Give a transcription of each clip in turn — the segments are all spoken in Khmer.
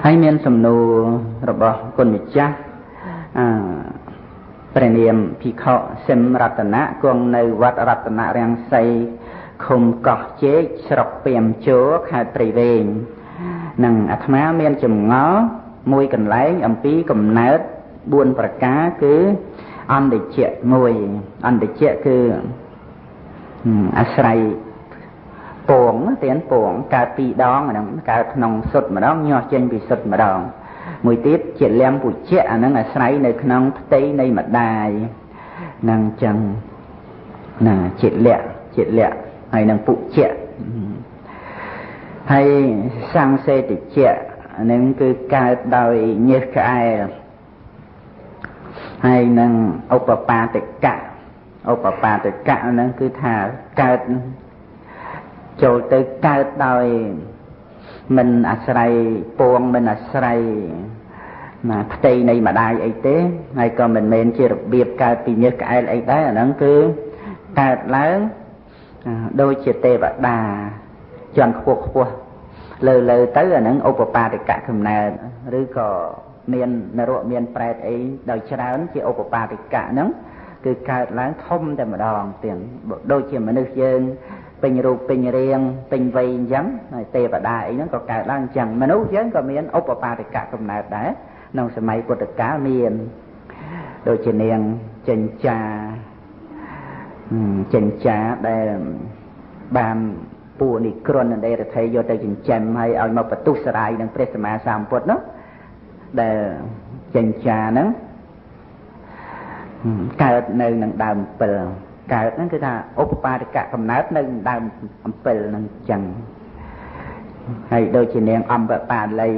ហើយមានសំណួររបស់គុណម្ចាស់ព្រះនាមភិក្ខុសិមរតនៈគង់នៅវត្តរតនរាំងសីឃុំកោះជែកស្រុកពាមជោខេត្តព្រៃវែងនិងអាត្មាមានចម្ងល់មួយកន្លែងអំពីកំណើត4ប្រការគឺអន្តជៈមួយអន្តជៈគឺអាស្រ័យពងទៀនពងកើតពីរដងអាហ្នឹងកើតក្នុងសុទ្ធម្ដងញាស់ចេញពីសុទ្ធម្ដងមួយទៀតជាលំពុជៈអាហ្នឹងអាស្រ័យនៅក្នុងផ្ទៃនៃម្ដាយហ្នឹងចឹងណាជាលៈជាលៈហើយនឹងពុជៈហើយសង្សេតិជៈអាហ្នឹងគឺកើតដោយញើសក្អែលហើយនឹងឧបបាទិកៈឧបបាទិកៈហ្នឹងគឺថាកើតចូលទៅកើតដោយមិនអាស្រ័យពងមិនអាស្រ័យណាផ្ទៃនៃម្ដាយអីទេហើយក៏មិនមែនជារបៀបកើតពីញើសក្អែលអីដែរអាហ្នឹងគឺកើតឡើងដូចជាទេវតាជាន់ខ្ពស់ខ្ពស់លើលើទៅអាហ្នឹងឧបបាទិកៈកំណើតឬក៏មាននរកមានប្រែតអីដោយច្រើនជាឧបបាទិកៈហ្នឹងគឺកើតឡើងធំតែម្ដងទាំងដូចជាមនុស្សយើងពេញរូបពេញរាងពេញវ័យអញ្ចឹងហើយទេវតាអីហ្នឹងក៏កើតឡើងអញ្ចឹងមនុស្សយើងក៏មានឧបបាទិកៈកំណើតដែរក្នុងសម័យពុទ្ធកាលមានដូចជានាងចិញ្ចាចិញ្ចាដែលបានពួកនិក្រនដេរថីយកទៅចិញ្ចឹមហើយឲ្យមកបន្ទុះសរាយនឹងព្រះសម្មាសម្ពុទ្ធនោះដែលចិញ្ចាហ្នឹងកើតនៅនឹងដើមអំពិលកើតហ្នឹងគឺថាឧបបាទិកៈកំណើតនៅដើមអំពិលហ្នឹងចឹងហើយដូចជានាងអំពបាលី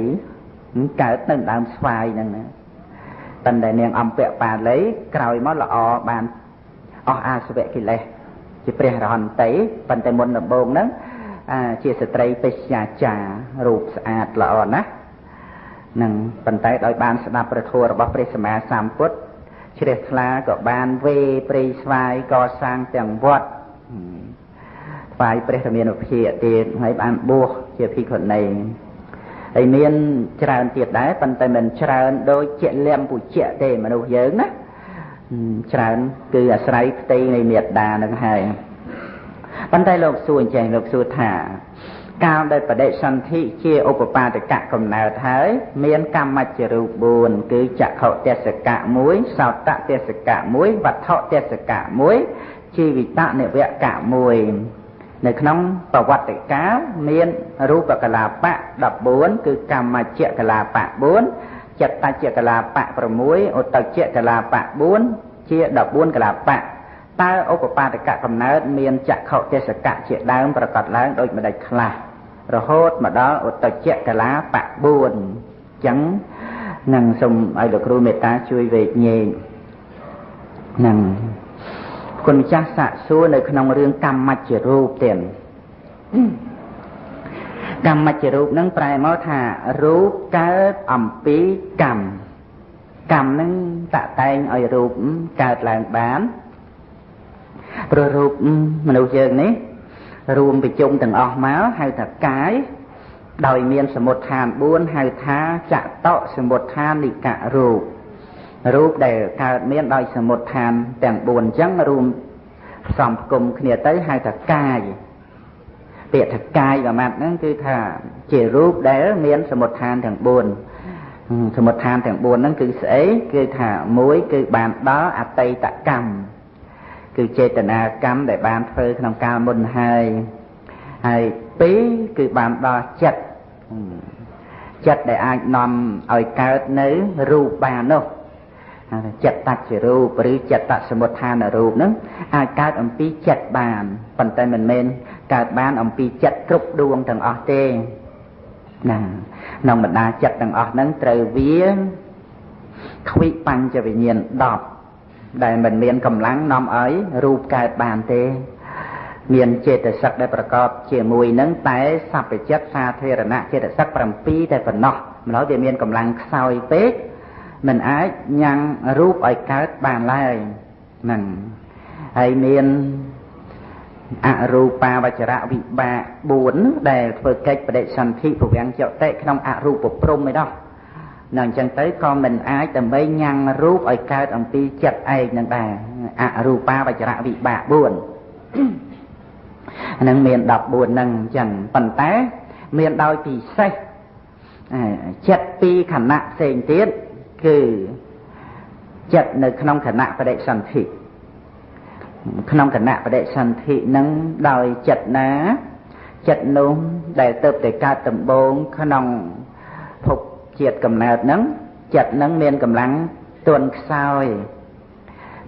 កើតនៅដើមស្វាយហ្នឹងណាប៉ុន្តែនាងអំពបាលីក្រោយមកល្អបានអស់អាសវៈកិលេសជាព្រះរហន្តីប៉ុន្តែមុនដំបូងហ្នឹងជាស្ត្រីពេស្យាចាររូបស្អាតល្អណាស់នឹងប៉ុន្តែដោយបានស្ដាប់ព្រះធម៌របស់ព្រះសម្មាសម្ពុទ្ធជ្រះថ្លាក៏បានវេព្រៃស្វាយកសាងទាំងវត្តថ្វាយព្រះរាមានុភាទៀតហើយបានបួសជាភិក្ខុនីហើយមានច្រើនទៀតដែរប៉ុន្តែមិនច្រើនដូចជាលំពុជៈទេមនុស្សយើងណាច្រើនគឺអាស្រ័យផ្ទៃនៃមេដានឹងហើយប៉ុន្តែលោកសួរអញ្ចឹងលោកសួរថាកាលដែលបដិសន្ធិជាឧបបាទិកៈកំណើតហើយមានកម្មច្ចរូប4គឺចក្ខុទេសកៈ1សោតទេសកៈ1វត្ថុទេសកៈ1ជីវិតនិវកៈ1នៅក្នុងប្រវត្តិកាលមានរូបកលាបៈ14គឺកម្មច្ចកលាបៈ4ចិត្តច្ចកលាបៈ6ឧត្តចកលាបៈ4ជា14កលាបៈតើឧបបាទិកៈកំណើតមានចក្ខុទេសកៈជាដើមប្រកាសឡើងដូចម្ដេចខ្លះរហូតមកដល់ឧត្តចកលាបៈ4អញ្ចឹងនឹងសូមឲ្យលោកគ្រូមេត្តាជួយវែកញែកនឹងគុណម្ចាស់សាកសួរនៅក្នុងរឿងកម្មច្ចរូបទៀតកម្មច្ចរូបនឹងប្រែមកថារូបកើតអំពីកម្មកម្មនឹងតតែងឲ្យរូបកើតឡើងបានព្រោះរូបមនុស្សយើងនេះរួមប្រជុំទាំងអស់មកហៅថាកាយដោយមានសមុទ្ឋាន4ហៅថាចតុសមុទ្ឋានិករូបរូបដែលកើតមានដោយសមុទ្ឋានទាំង4អញ្ចឹងរួមផ្សំផ្គុំគ្នាទៅហៅថាកាយពាក្យថាកាយមួយម៉ាត់ហ្នឹងគឺថាជារូបដែលមានសមុទ្ឋានទាំង4សមុទ្ឋានទាំង4ហ្នឹងគឺស្អីគឺថាមួយគឺបានដល់អតីតកម្មគឺចេតនាកម្មដែលបានធ្វើក្នុងកាលមុនហើយហើយពីរគឺបានដល់ចិត្តចិត្តដែលអាចនាំឲ្យកើតនៅរូបបាននោះចិត្តតច្ចរូបឬចិត្តសមុទ្ឋានរូបហ្នឹងអាចកើតអំពីចិត្តបានប៉ុន្តែមិនមែនកើតបានអំពីចិត្តគ្រប់ដួងទាំងអស់ទេណាក្នុងបណ្ដាចិត្តទាំងអស់ហ្នឹងត្រូវវាខ្វិបញ្ចវិញ្ញាណ10ដែលមិនមានកម្លាំងនាំឲ្យរូបកើតបានទេមានចេតសិកដែលប្រកបជាមួយនឹងតែសព្វចិត្តសាធារណៈចេតសិក7តែប៉ុណ្ណោះម្ល៉េះវាមានកម្លាំងខ្សោយពេកមិនអាចញ៉ាំងរូបឲ្យកើតបានឡើយហ្នឹងហើយមាន អរូបាវចរវិបាក4ដែលធ្វើកិច្ចបដិសន្ធិពវាំងចតិក្នុងអរូបព្រំឯនោះនៅអញ្ចឹងទៅក៏មិនអាចដើម្បីញ៉ាំងរូបឲ្យកើតអំពីចិត្តឯងនឹងដែរអរូបាវចរវិបាក4ហ្នឹងមាន14ហ្នឹងអញ្ចឹងប៉ុន្តែមានដោយពិសេសចិត្តពីរខណៈផ្សេងទៀតគឺចិត្តនៅក្នុងខណៈបដិសន្ធិក្នុងគណៈបដិសន្ធិនឹងដោយចិត្តណាចិត្តនោះដែលទៅតែកើតដំបូងក្នុងភពជាតិកំណើតហ្នឹងចិត្តហ្នឹងមានកម្លាំងទន់ខ្សោយ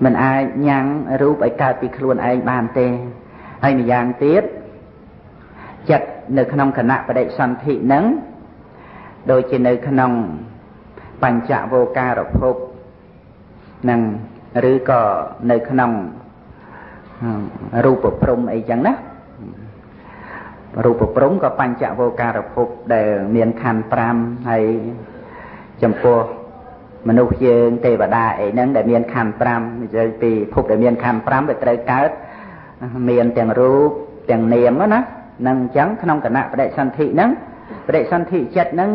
មិនអាចញ៉ាំងរូបឲ្យកើតពីខ្លួនឯងបានទេហើយម្យ៉ាងទៀតចិត្តនៅក្នុងគណៈបដិសន្ធិហ្នឹងដូចជានៅក្នុងបញ្ចវោការភពហ្នឹងឬក៏នៅក្នុងរូបព្រំអីចឹងណារូបព្រំក៏បញ្ចវោការភពដែលមានខណ្ឌ5ហើយចំពោះមនុស្សយើងទេវតាអីហ្នឹងដែលមានខណ្ឌ5និយាយពីភពដែលមានខណ្ឌ5វាត្រូវកើតមានទាំងរូបទាំងនាមណានឹងអញ្ចឹងក្នុងគណៈបដិសន្ធិហ្នឹងបដិសន្ធិចិត្តហ្នឹង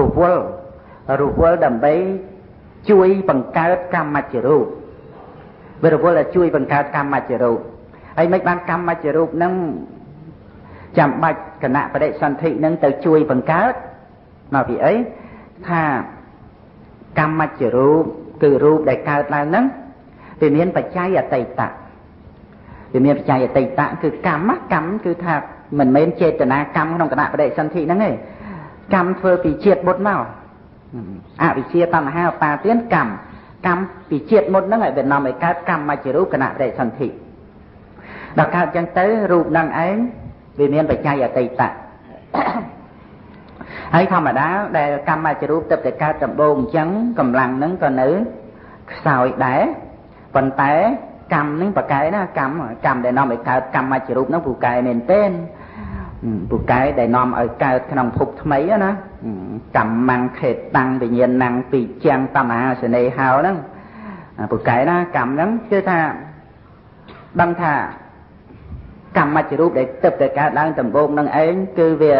រវល់ដើម្បីជួយបង្កើតកម្មច្ចរូបវារវល់តែជួយបង្កើតកម្មច្ចរូបហើយមិនបានកម្មច្ចរូបហ្នឹងចាំបាច់គណៈបដិសន្ធិហ្នឹងទៅជួយបង្កើតមកពីអីថាកម្មច្ចរូបគឺរូបដែលកើតឡើងហ្នឹងវាមានបច្ច័យអតីតៈវាមានបច្ច័យអតីតៈគឺកម្មកម្មគឺថាមិនមែនចេតនាកម្មក្នុងគណៈបដិសន្ធិហ្នឹងទេកម្មធ្វើពីជាតិបុត្រមកអវិជ្ជាតណ្ហាឧបាទានកម្មកម្មពីជាតិមុនហ្នឹងឲ្យវានាំឲ្យកើតកម្មជារូបគណៈបដិសន្ធិដល់កើតចឹងទៅរូបហ្នឹងឯងវាមានបច្ច័យអតីតៈហើយធម្មតាដែលកម្មជារូបទៅតែកើតដំបូងអញ្ចឹងកម្លាំងហ្នឹងក៏នៅខ្សោយដែរប៉ុន្តែកម្មហ្នឹងប្រកែណាកម្មដែលនាំឲ្យកើតកម្មជារូបហ្នឹងពូកែមែនទែនពូកែដែលនាំឲ្យកើតក្នុងភពថ្មីណាកម្មੰខេតាំងវិញ្ញាណំពីជាងតណ្ហាសេនេហោហ្នឹងពូកែណាកម្មហ្នឹងគឺថាដឹងថាកម្មជារូបដែលទឹកតែកើតឡើងដំបូងនឹងឯងគឺវា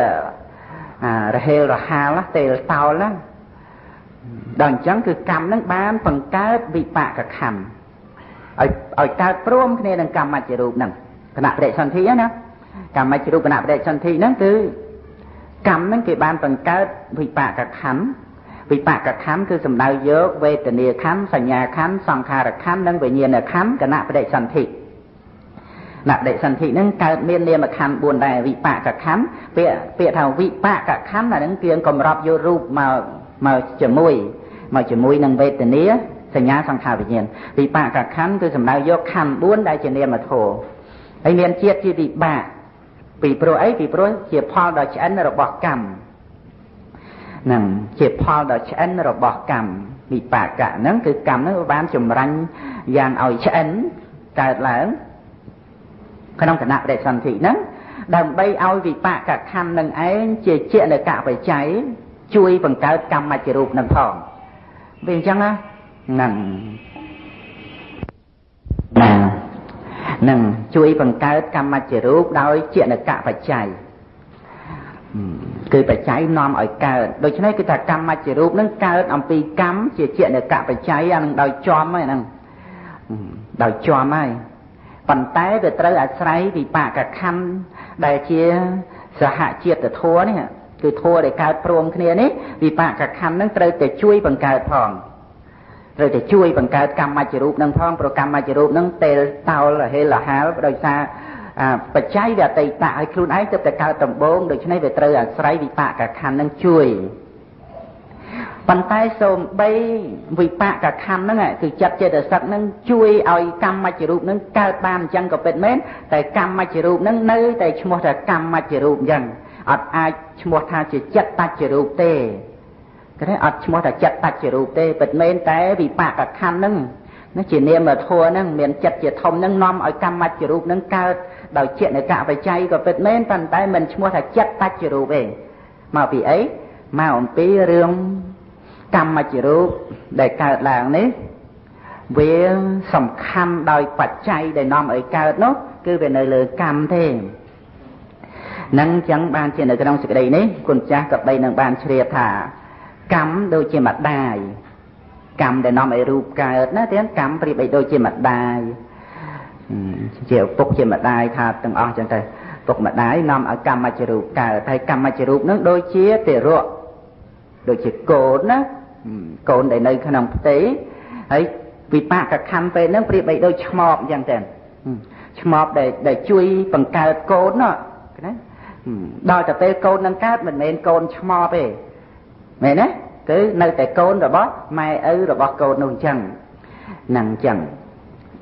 រហេលរហាលទេលតោលណាដល់អញ្ចឹងគឺកម្មហ្នឹងបានបង្កើតវិបាកខណ្ឌឲ្យកើតព្រមគ្នានឹងកម្មជារូបហ្នឹងគណៈបដិសន្ធិណាកម្មជារូបគណៈបដិសន្ធិហ្នឹងគឺកម្មហ្នឹងគេបានបង្កើតវិបាកខណ្ឌវិបាកខណ្ឌគឺសំដៅយកវេទនាខណ្ឌសញ្ញាខណ្ឌសង្ខារខណ្ឌនិងវិញ្ញាណខណ្ឌគណៈបដិសន្ធិគណៈបដិសន្ធិហ្នឹងកើតមាននាមខណ្ឌ4ដែរវិបាកខណ្ឌពាក្យថាវិបាកខណ្ឌអាហ្នឹងគឺកម្របយករូបមកជាមួយនឹងវេទនាសញ្ញាសង្ខារវិញ្ញាណវិបាកខណ្ឌគឺសំដៅយកខណ្ឌ4ដែលជានាមធម៌ហើយមានជាតិជាវិបាកពីព្រោះអីពីព្រោះជាផលដ៏ឆ្អិនរបស់កម្មហ្នឹងជាផលដ៏ឆ្អិនរបស់កម្មវិបាកៈហ្នឹងគឺកម្មហ្នឹងបានចម្រាញ់យ៉ាងឲ្យឆ្អិនកើតឡើងក្នុងគណៈបដិសន្ធិហ្នឹងដើម្បីឲ្យវិបាកខណ្ឌនឹងឯងជាជានកបច្ច័យជួយបង្កើតកម្មច្ចរូបនឹងផងវាអញ្ចឹងណាហ្នឹងណានឹងជួយបង្កើតកម្មច្ចរូបដោយជានកបច្ច័យគឺបច្ច័យនាំឲ្យកើតដូច្នេះគឺថាកម្មច្ចរូបនឹងកើតអំពីកម្មជាជានកបច្ច័យអានឹងដោយចំហើយហ្នឹងដោយចំហើយប៉ុន្តែវាត្រូវអាស្រ័យវិបាកខណ្ឌដែលជាសហជាតិធម៌នេះគឺធម៌ដែលកើតព្រមគ្នានេះវិបាកខណ្ឌនឹងត្រូវតែជួយបង្កើតផងត្រូវតែជួយបង្កើតកម្មច្ចរូបនឹងផងព្រោះកម្មច្ចរូបនឹងតេលតោលរហេលរហាលដោយសារបច្ច័យវាអតីតឲ្យខ្លួនឯងទៅតែកើតដំបូងដូច្នេះវាត្រូវអាស្រ័យវិបាកខណ្ឌនឹងជួយប៉ុន្តែសូម្បីវិបាកខណ្ឌហ្នឹងគឺចិត្តចេតសិកហ្នឹងជួយឲ្យកម្មច្ចរូបហ្នឹងកើតបានអញ្ចឹងក៏ពិតមែនតែកម្មច្ចរូបហ្នឹងនៅតែឈ្មោះថាកម្មច្ចរូបអញ្ចឹងអត់អាចឈ្មោះថាជាចិត្តតច្ចរូបទេគេអត់ឈ្មោះថាចិត្តតច្ចរូបទេពិតមែនតែវិបាកខណ្ឌហ្នឹងណាជានាមធម៌ហ្នឹងមានចិត្តជាធំហ្នឹងនាំឲ្យកម្មច្ចរូបហ្នឹងកើតដោយជានកបច្ច័យក៏ពិតមែនប៉ុន្តែមិនឈ្មោះថាចិត្តតច្ចរូបទេមកពីអីមកអំពីរឿងកម្មច្ចរូបដែលកើតឡើងនេះវាសំខាន់ដោយបច្ច័យដែលនាំឲ្យកើតនោះ គឺវានៅលើកម្មទេនឹងចឹងបានជានៅក្នុងសេចក្តីនេះគុណចាស់ក៏បីនឹងបានជ្រាបថាកម្មដូចជាម្ដាយកម្មដែលនាំឲ្យរូបកើតណាទាំងកម្មប្រៀបបីដូចជាម្ដាយជាឪពុកជាម្ដាយថាទាំងអស់ចឹងទៅពុកម្ដាយនាំឲ្យកម្មជារូបកើតហើយកម្មជារូបនឹងដូចជាទារកដូចជាកូនណាកូនដែលនៅក្នុងផ្ទៃហើយវិបាកខណ្ឌពេលហ្នឹងប្រៀបបីដូចឆ្មបអញ្ចឹងទៅឆ្មបដែលជួយបង្កើតកូនណាដល់តែពេលកូននឹងកើតមិនមែនកូនឆ្មបទេមែនទេគឺនៅតែកូនរបស់ម៉ែឪរបស់កូននោះអញ្ចឹងហ្នឹងអញ្ចឹង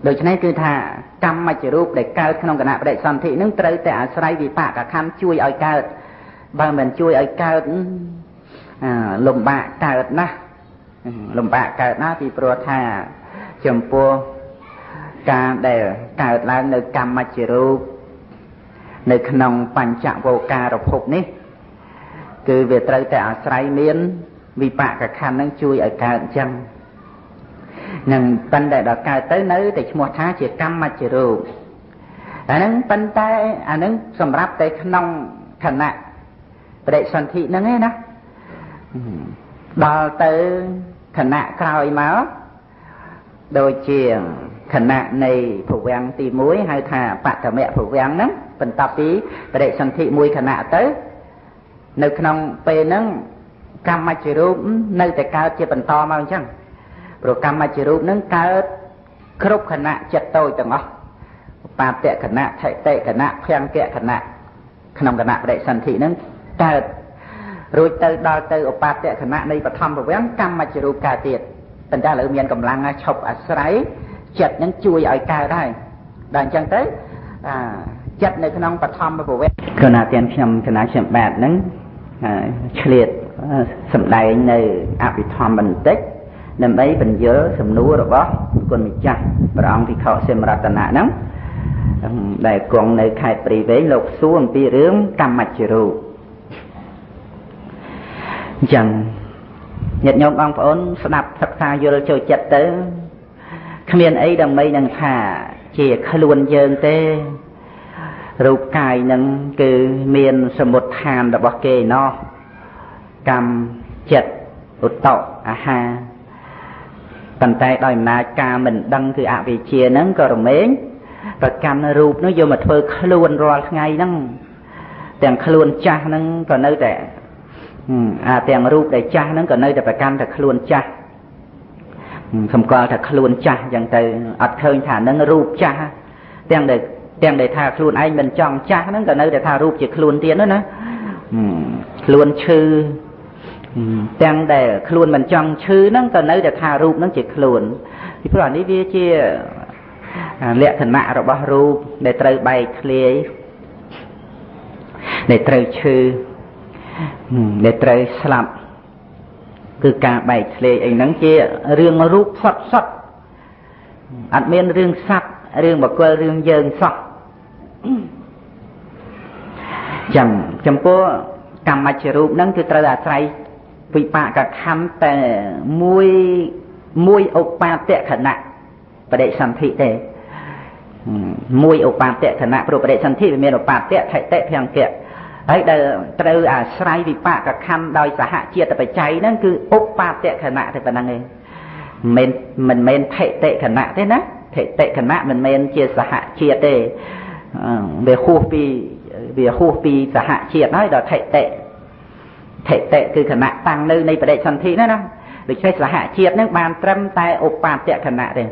ដូច្នេះគឺថាកម្មជារូបដែលកើតក្នុងគណៈបដិសន្ធិនឹងត្រូវតែអាស្រ័យវិបាកខណ្ឌជួយឲ្យកើតបើមិនជួយឲ្យកើតលំបាកកើតណាស់លំបាកកើតណាស់ពីព្រោះថាចំពោះការដែលកើតឡើងនៅកម្មជារូបនៅក្នុងបញ្ចវោការភពនេះគឺវាត្រូវតែអាស្រ័យមានវិបាកខណ្ឌនឹងជួយឲ្យកើតអញ្ចឹងនឹងប៉ុន្តែដល់កើតទៅនៅតែឈ្មោះថាជាកម្មជារូបអាហ្នឹងប៉ុន្តែអាហ្នឹងសម្រាប់តែក្នុងខណៈបដិសន្ធិហ្នឹងឯណាដល់ទៅខណៈក្រោយមកដូចជាខណៈនៃភវង្គទី1ហៅថាបតមៈភវង្គហ្នឹងបន្ទាប់ពីបដិសន្ធិមួយខណៈទៅនៅក្នុងពេលហ្នឹងកម្មជារូបនៅតែកើតជាបន្តមកអញ្ចឹងព្រោះកម្មជារូបហ្នឹងកើតគ្រប់ខណៈចិត្តតូចទាំងអស់បាតខណៈថតិខណៈភង្គខណៈក្នុងគណៈបដិសន្ធិហ្នឹងកើតរួចទៅដល់ទៅឧបាតខណៈនៃបឋមភវង្គកម្មជារូបកើតទៀតប៉ុន្តែឥឡូវមានកម្លាំងឈប់អាស្រ័យចិត្តហ្នឹងជួយឲ្យកើតហើយដល់អញ្ចឹងទៅចិត្តនៅក្នុងបឋមភវង្គគណៈទានខ្ញុំគណៈខ្ញុំបាទហ្នឹងឆ្លៀតសម្ដែងនៅអភិធម្មបន្តិចដើម្បីបញ្យល់សំណួររបស់គុណម្ចាស់ព្រះអង្គភិក្ខុសិមរតនៈហ្នឹងដែលគង់នៅខេត្តព្រៃវែងលោកសួរអំពីរឿងកម្មជារូបអញ្ចឹងញាតិញោមបងប្អូនស្ដាប់សិក្សាយល់ចូលចិត្តទៅគ្មានអីដើម្បីនឹងថាជាខ្លួនយើងទេរូបកាយនឹងគឺមានសមុទ្ឋានរបស់គេណោះកម្មចិត្តឧតុអាហារប៉ុន្តែដោយអំណាចការមិនដឹងគឺអវិជ្ជាហ្នឹងក៏រមែងប្រកាន់រូបនោះយកមកធ្វើខ្លួនរាល់ថ្ងៃហ្នឹងទាំងខ្លួនចាស់ហ្នឹងក៏នៅតែទាំងរូបដែលចាស់ហ្នឹងក៏នៅតែប្រកាន់តែខ្លួនចាស់សម្គាល់ថាខ្លួនចាស់អញ្ចឹងទៅអត់ឃើញថាហ្នឹងរូបចាស់ទាំងដែលថាខ្លួនឯងមិនចង់ចាស់ហ្នឹងក៏នៅតែថារូបជាខ្លួនទៀតណាខ្លួនឈឺទាំងដែលខ្លួនមិនចង់ឈឺហ្នឹងក៏នៅតែថារូបហ្នឹងជាខ្លួនពីព្រោះអានេះវាជាលក្ខណៈរបស់រូបដែលត្រូវបែកធ្លាយដែលត្រូវឈឺដែលត្រូវស្លាប់គឺការបែកធ្លាយអីហ្នឹងជារឿងរូបសុទ្ធសុទ្ធអត់មានរឿងសត្វរឿងបុគ្គលរឿងយើងសោះចឹងចំពោះកម្មជារូបហ្នឹងគឺត្រូវអាស្រ័យវិបាកខណ្ឌតែមួយឧបាតខណៈបដិសន្ធិទេមួយឧបាតខណៈព្រោះបដិសន្ធិវាមានឧបាតថតិភង្គៈហើយដែលត្រូវអាស្រ័យវិបាកខណ្ឌដោយសហជាតិបច្ច័យហ្នឹងគឺឧបាតខណៈតែប៉ុណ្្នឹងឯងមិនមែនថតិខណៈទេណាថតិខណៈមិនមែនជាសហជាតិទេវាហួសពីសហជាតិហើយដល់ថតិថតិគឺខណៈតាំងនៅនៃបដិសន្ធិណាណាដូច្នេះសហជាតិហ្នឹងបានត្រឹមតែឧបាតខណៈទេ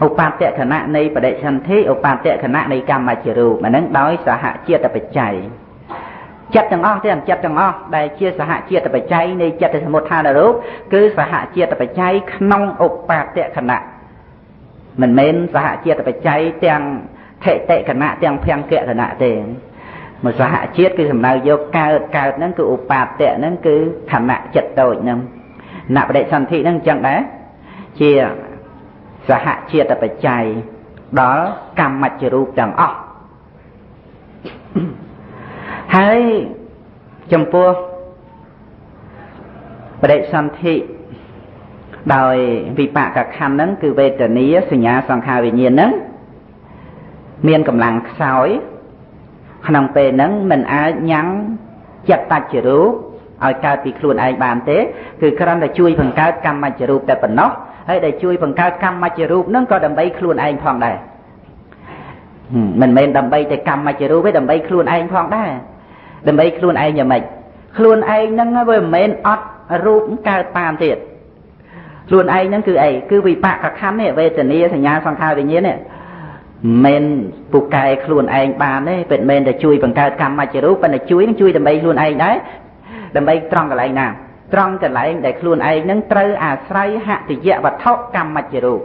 ឧបាតខណៈនៃបដិសន្ធិឧបាតខណៈនៃកម្មជារូបអាហ្នឹងដោយសហជាតិបច្ច័យចិត្តទាំងអស់ទេចិត្តទាំងអស់ដែលជាសហជាតិបច្ច័យនៃចិត្តសមុទ្ឋានរូបគឺសហជាតិបច្ច័យក្នុងឧបាតខណៈមិនមែនសហជាតិបច្ច័យទាំងថតិខណៈទាំងភង្គខណៈទេមកសហជាតិគឺសំដៅយកកើតហ្នឹងគឺឧបាតៈហ្នឹងគឺខណៈចិត្តតូចហ្នឹងណបដិសន្ធិហ្នឹងអញ្ចឹងដែរជាសហជាតិបច្ច័យដល់កម្មជារូបទាំងអស់ហើយចំពោះបដិសន្ធិដោយវិបាកខណ្ឌហ្នឹងគឺវេទនាសញ្ញាសង្ខារវិញ្ញាណហ្នឹង មានកម្លាំងខ្សោយក្នុងពេលហ្នឹងមិនអាចញ៉ាំងចិត្តតច្ចរូបឲ្យកើតពីខ្លួនឯងបានទេគឺគ្រាន់តែជួយបង្កើតកម្មច្ចរូបតែប៉ុណ្ណោះហើយដែលជួយបង្កើតកម្មច្ចរូបហ្នឹងក៏ដើម្បីខ្លួនឯងផងដែរមិនមែនដើម្បីតែកម្មច្ចរូបទេដើម្បីខ្លួនឯងផងដែរដើម្បីខ្លួនឯងយ៉ាងម៉េចខ្លួនឯងហ្នឹងវាមិនមែនអត់រូបកើតបានទៀតខ្លួនឯងហ្នឹងគឺអីគឺវិបាកខណ្ឌនេះវេទនាសញ្ញាសង្ខារវិញ្ញាណនេះមិនពូកែខ្លួនឯងបានទេពិតមែនតែជួយបង្កើតកម្មច្ចរូបប៉ុន្តែជួយនឹងជួយដើម្បីខ្លួនឯងដែរដើម្បីត្រង់កន្លែងណាត្រង់កន្លែងដែលខ្លួនឯងនឹងត្រូវអាស្រ័យហតិយវត្ថុកម្មច្ចរូប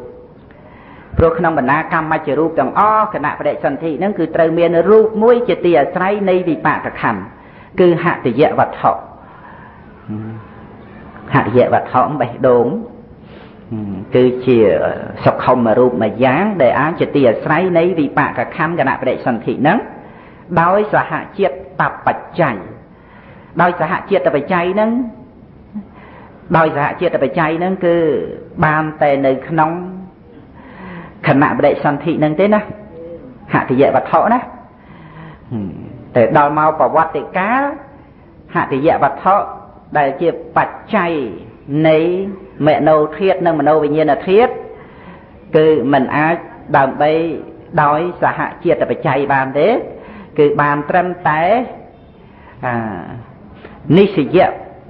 ព្រោះក្នុងបណ្ដាកម្មច្ចរូបទាំងអស់គណៈបដិសន្ធិនឹងគឺត្រូវមានរូបមួយជាទីអាស្រ័យនៃវិបាកខណ្ឌគឺហតិយវត្ថុហតិយវត្ថុបេះដូងគឺជាសុខុមរូបមួយយ៉ាងដែលអាចជាទីអាស្រ័យនៃវិបាកខណ្ឌគណៈបដិសន្ធិនឹងដោយសហជាតិបច្ច័យដោយសហជាតិបច្ច័យហ្នឹងដោយសហជាតិបច្ច័យហ្នឹងគឺបានតែនៅក្នុងគណៈបដិសន្ធិហ្នឹងទេណាហតិយវត្ថុណាតែដល់មកប្រវត្តិកាលហតិយវត្ថុដែលជាបច្ច័យនៃមโนធាតុនិងមโนវិញ្ញាណធាតុគឺមិនអាចដើម្បីដោយសហជាតិបច្ច័យបានទេគឺបានត្រឹមតែនិសយ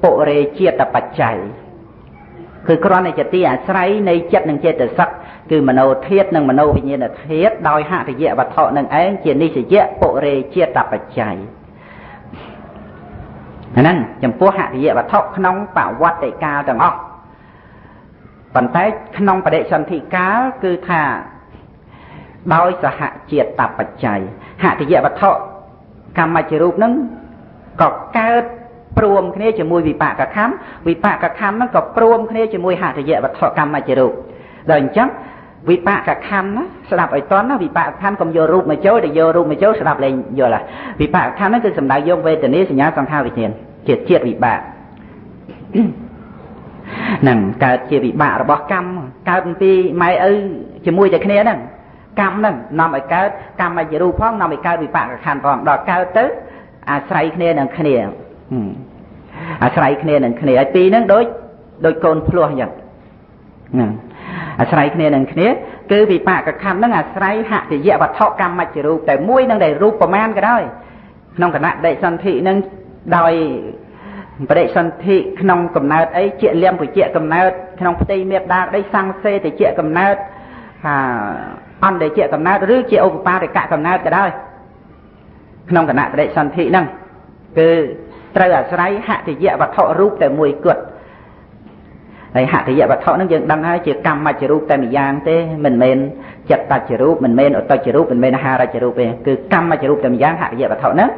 ពុរេជាតិបច្ច័យគឺគ្រាន់តែជាទីអាស្រ័យនៃចិត្តនិងចេតសិកគឺមโนធាតុនិងមโนវិញ្ញាណធាតុដោយហតិយវត្ថុនឹងឯងជានិសយពុរេជាតិបច្ច័យហ្នឹងចំពោះហតិយវត្ថុក្នុងបវត្តិកាលទាំងអស់ប៉ុន្តែក្នុងបដិសន្ធិកាលគឺថាដោយសហជាតិបច្ច័យហតិយវត្ថុកម្មច្ចរូបហ្នឹងក៏កើតព្រមគ្នាជាមួយវិបាកខណ្ឌវិបាកខណ្ឌហ្នឹងក៏ព្រមគ្នាជាមួយហតិយវត្ថុកម្មច្ចរូបដល់អញ្ចឹងវិបាកខណ្ឌណាស្ដាប់ឲ្យតន់ណាវិបាកខណ្ឌកុំយករូបមកចូលតែយករូបមកចូលស្ដាប់លែងយល់ហ่ะវិបាកខណ្ឌហ្នឹងគឺសំដៅយកវេទនាសញ្ញាសង្ខារវិញ្ញាណជាជាតិវិបាកហ្នឹងកើតជាវិបាករបស់កម្មកើតពីម៉ែឪជាមួយតែគ្នាហ្នឹងកម្មហ្នឹងនាំឲ្យកើតកម្មច្ចរូបផងនាំឲ្យកើតវិបាកខណ្ឌផងដល់កើតទៅអាស្រ័យគ្នានឹងគ្នាអាស្រ័យគ្នានឹងគ្នាហើយពីរហ្នឹងដូចកូនភ្លោះអញ្ចឹងហ្នឹងអាស្រ័យគ្នានឹងគ្នាគឺវិបាកខណ្ឌហ្នឹងអាស្រ័យហតិយវត្ថុកម្មច្ចរូបតែមួយនឹងដែលរូបប្រមាណក៏ដោយក្នុងគណៈបដិសន្ធិហ្នឹងដោយបដិសន្ធិក្នុងកំណើតអីជាលៀមពជាកំណើតក្នុងផ្ទៃមេដាក្តីសង្សេតិជាកំណើតអន្តជាកំណើតឬជាឧបបាទកកំណើតក៏ដោយក្នុងគណៈបដិសន្ធិហ្នឹងគឺត្រូវអាស្រ័យហតិយវត្ថុរូបតែមួយគត់ហើយហតិយវត្ថុហ្នឹងយើងដឹងហើយជាកម្មច្ចរូបតែម្យ៉ាងទេមិនមែនចិត្តតច្ចរូបមិនមែនឧតច្ចរូបមិនមែនអាហារច្ចរូបទេគឺកម្មច្ចរូបតែម្យ៉ាងហតិយវត្ថុហ្នឹង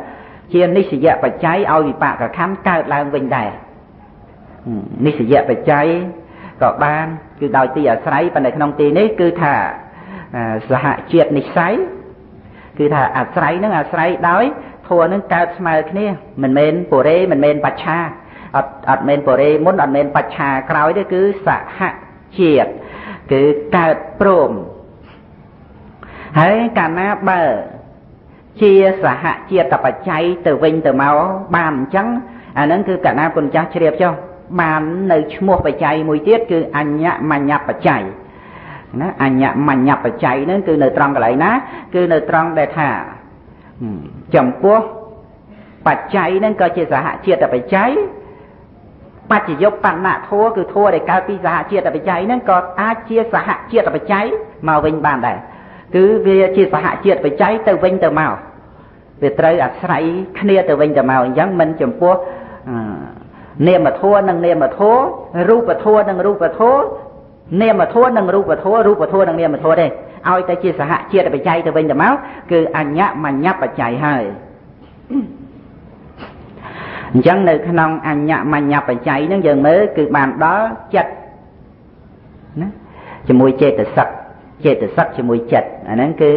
ជានិសយបច្ច័យឲ្យវិបាកខណ្ឌកើតឡើងវិញដែរនិសយបច្ច័យក៏បានគឺដោយទីអាស្រ័យប៉ុន្តែក្នុងទីនេះគឺថាសហជាតិនិស័យគឺថាអាស្រ័យហ្នឹងអាស្រ័យដោយធម៌ហ្នឹងកើតស្មើគ្នាមិនមែនបុរេមិនមែនបច្ឆាអត់មែនបុរេមុនអត់មែនបច្ឆាក្រោយទេគឺសហជាតិគឺកើតព្រមហើយកាលណាបើជាសហជាតិបច្ច័យទៅវិញទៅមកបានអញ្ចឹងអាហ្នឹងគឺកាលណាគុណចាស់ជ្រាបចុះបាននៅឈ្មោះបច្ច័យមួយទៀតគឺអញ្ញមញ្ញបច្ច័យណាអញ្ញមញ្ញបច្ច័យហ្នឹងគឺនៅត្រង់កន្លែងណាគឺនៅត្រង់ដែលថាចំពោះបច្ច័យហ្នឹងក៏ជាសហជាតិបច្ច័យបច្ចយុបណ្ណធម៌គឺធម៌ដែលកើតពីសហជាតិបច្ច័យហ្នឹងក៏អាចជាសហជាតិបច្ច័យមកវិញបានដែរគឺវាជាសហជាតិបច្ច័យទៅវិញទៅមកវាត្រូវអាស្រ័យគ្នាទៅវិញទៅមកអញ្ចឹងមិនចំពោះនាមធម៌និងនាមធម៌រូបធម៌និងរូបធម៌នាមធម៌និងរូបធម៌រូបធម៌និងនាមធម៌ទេឲ្យតែជាសហជាតិបច្ច័យទៅវិញទៅមកគឺអញ្ញមញ្ញបច្ច័យហើយអញ្ចឹងនៅក្នុងអញ្ញមញ្ញបច្ច័យហ្នឹងយើងមើលគឺបានដល់ចិត្តណាជាមួយចេតសិកចេតសិកជាមួយចិត្តអាហ្នឹងគឺ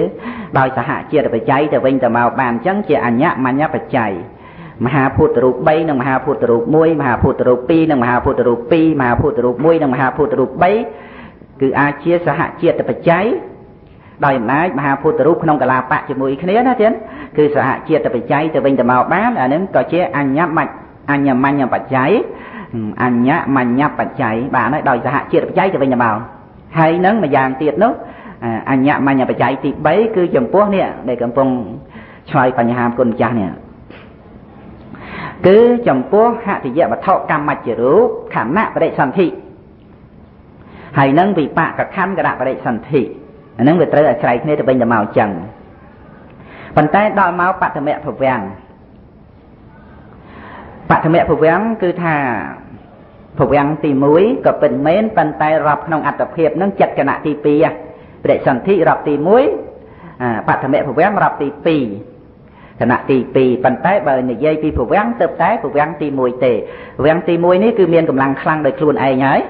ដោយសហជាតិបច្ច័យទៅវិញទៅមកបានអញ្ចឹងជាអញ្ញមញ្ញបច្ច័យមហាពុទ្ធរូប3និងមហាពុទ្ធរូប1មហាពុទ្ធរូប2និងមហាពុទ្ធរូប2មហាពុទ្ធរូប1និងមហាពុទ្ធរូប3គឺអាចជាសហជាតិបច្ច័យ ដោយអំណាចមហាភូតរូបក្នុងកលាបៈជាមួយគ្នាណាទៀតគឺសហជាតិបច្ច័យទៅវិញទៅមកបានអានឹងក៏ជាអញ្ញមញ្ញបច្ច័យអញ្ញមញ្ញបច្ច័យបានហើយដោយសហជាតិបច្ច័យទៅវិញទៅមកហើយនឹងម្យ៉ាងទៀតនោះអញ្ញមញ្ញបច្ច័យទី3គឺចំពោះនេះដែលកំពុងឆ្លើយបញ្ហាគុណម្ចាស់នេះគឺចំពោះហតិយវត្ថុកម្មច្ចរូបខណៈបរិសន្ធិហើយនឹងវិបាកខណ្ឌគណៈបរិសន្ធិអានឹងវាត្រូវអាស្រ័យគ្នាទៅវិញទៅមកអញ្ចឹងប៉ុន្តែដល់មកបឋមភវំបឋមភវំគឺថាភវំទី1ក៏ពិតមែនប៉ុន្តែរាប់ក្នុងអត្តភាពនឹងចិត្តគណៈទី2បរិសន្ធិរាប់ទី1បឋមភវំរាប់ទី2គណៈទី2ប៉ុន្តែបើនិយាយពីភវំទៅតែភវំទី1ទេភវំទី1នេះគឺមានកម្លាំងខ្លាំងដោយខ្លួនឯងហើយ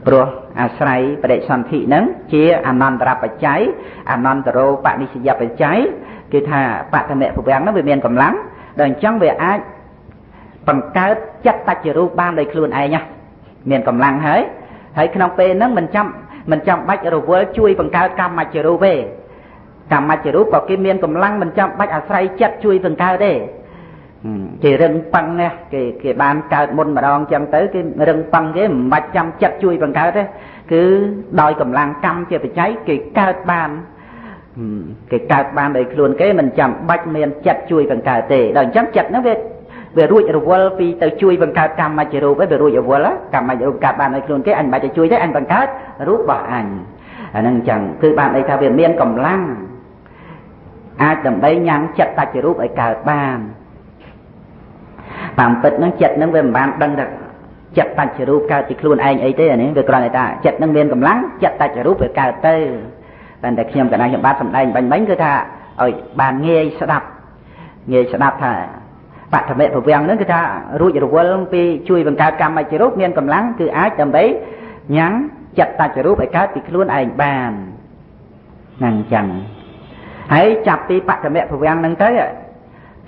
ព្រោះអាស្រ័យបរិសន្ធិនឹងជាអនន្តរបច្ច័យអនន្តរោបនិស្សយបច្ច័យគឺថាបឋមភវំនឹងវាមានកម្លាំងដល់អញ្ចឹងវាអាចបង្កើតចិត្តតច្ចរូបបានដោយខ្លួនឯងណាមានកម្លាំងហើយហើយក្នុងពេលហ្នឹងមិនចាំបាច់រវល់ជួយបង្កើតកម្មច្ចរូបទេកម្មច្ចរូបក៏គេមានកម្លាំងមិនចាំបាច់អាស្រ័យចិត្តជួយបង្កើតទេគេរឹងប៉ឹងណាគេបានកើតមុនម្ដងចឹងទៅគេរឹងប៉ឹងគេមិនបាច់ចាំចិត្តជួយបង្កើតទេគឺដោយកម្លាំងកម្មជាបច្ច័យគេកើតបានគេកើតបានដោយខ្លួនគេមិនចាំបាច់មានចិត្តជួយបង្កើតទេដល់អញ្ចឹងចិត្តហ្នឹងវារួចរវល់ពីទៅជួយបង្កើតកម្មច្ចរូបឯងវារួចរវល់កម្មច្ចរូបកើតបានដោយខ្លួនគេអញមិនបាច់ទៅជួយទេអញបង្កើតរូបរបស់អញអាហ្នឹងអញ្ចឹងគឺបានន័យថាវាមានកម្លាំងអាចដើម្បីញ៉ាំងចិត្តតច្ចរូបឲ្យកើតបានតាមពិតហ្នឹងចិត្តហ្នឹងវាមិនបានដឹងថាចិត្តតច្ចរូបកើតពីខ្លួនឯងអីទេអានេះវាគ្រាន់តែថាចិត្តហ្នឹងមានកម្លាំងចិត្តតច្ចរូបវាកើតទៅតែតែខ្ញុំកណ្ដាលខ្ញុំបាទសម្ដែងបាញ់មិញគឺថាឲ្យបានងាយស្ដាប់ថាបឋមភវំហ្នឹងគឺថារួចរវល់ពីជួយបង្កើតកម្មច្ចរូបមានកម្លាំងគឺអាចដើម្បីញ៉ាំងចិត្តតច្ចរូបឲ្យកើតពីខ្លួនឯងបានហ្នឹងអញ្ចឹងហើយចាប់ពីបឋមភវំហ្នឹងទៅ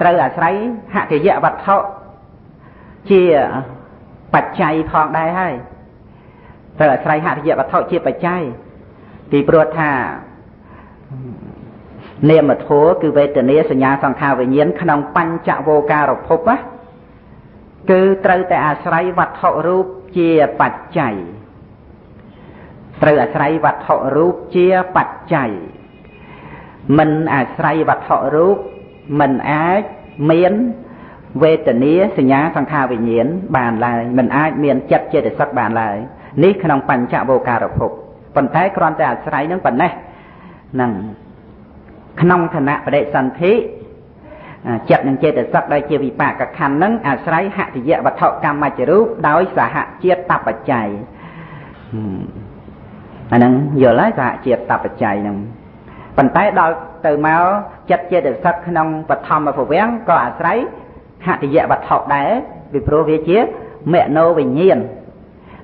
ត្រូវអាស្រ័យហតិយវត្ថុជាបច្ច័យផងដែរហើយត្រូវអាស្រ័យហតិយវត្ថុជាបច្ច័យពីព្រោះថានាមធម៌គឺវេទនាសញ្ញាសង្ខារវិញ្ញាណក្នុងបញ្ចវោការភពណាគឺត្រូវតែអាស្រ័យវត្ថុរូបជាបច្ច័យត្រូវអាស្រ័យវត្ថុរូបជាបច្ច័យមិនអាស្រ័យវត្ថុរូបមិនអាចមានវេទនាសញ្ញាសង្ខារវិញ្ញាណបានឡើយមិនអាចមានចិត្តចេតសិកបានឡើយនេះក្នុងបញ្ចវោការភពប៉ុន្តែគ្រាន់តែអាស្រ័យនឹងប៉ុណ្ណេះហ្នឹងក្នុងឋានៈបដិសន្ធិចិត្តនិងចេតសិកដែលជាវិបាកខណ្ឌហ្នឹងអាស្រ័យហតិយវត្ថុកម្មច្ចរូបដោយសហជាតិតបច្ច័យអាហ្នឹងយល់ហើយសហជាតិតបច្ច័យហ្នឹងប៉ុន្តែដល់ទៅមកចិត្តចេតសិកក្នុងបឋមភវំក៏អាស្រ័យហតិយវត្ថុដែរពីព្រោះវាជាមនោវិញ្ញាណ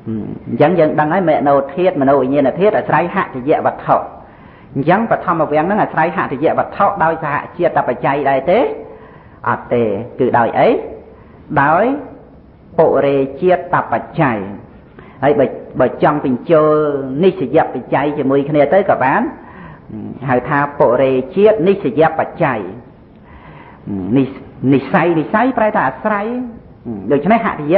អញ្ចឹងយើងដឹងហើយមនោធាតុមនោវិញ្ញាណធាតុអាស្រ័យហតិយវត្ថុអញ្ចឹងបឋមវំហ្នឹងអាស្រ័យហតិយវត្ថុដោយសហជាតិបច្ច័យដែរទេអត់ទេគឺដោយអីដោយពុរេជាតិបច្ច័យហើយបើចង់បញ្ចូលនិស្សយបច្ច័យជាមួយគ្នាទៅក៏បានហៅថាពុរេជាតិនិស្សយបច្ច័យនិស័យនិស័យប្រែថាអាស្រ័យដូច្នេះហតិយ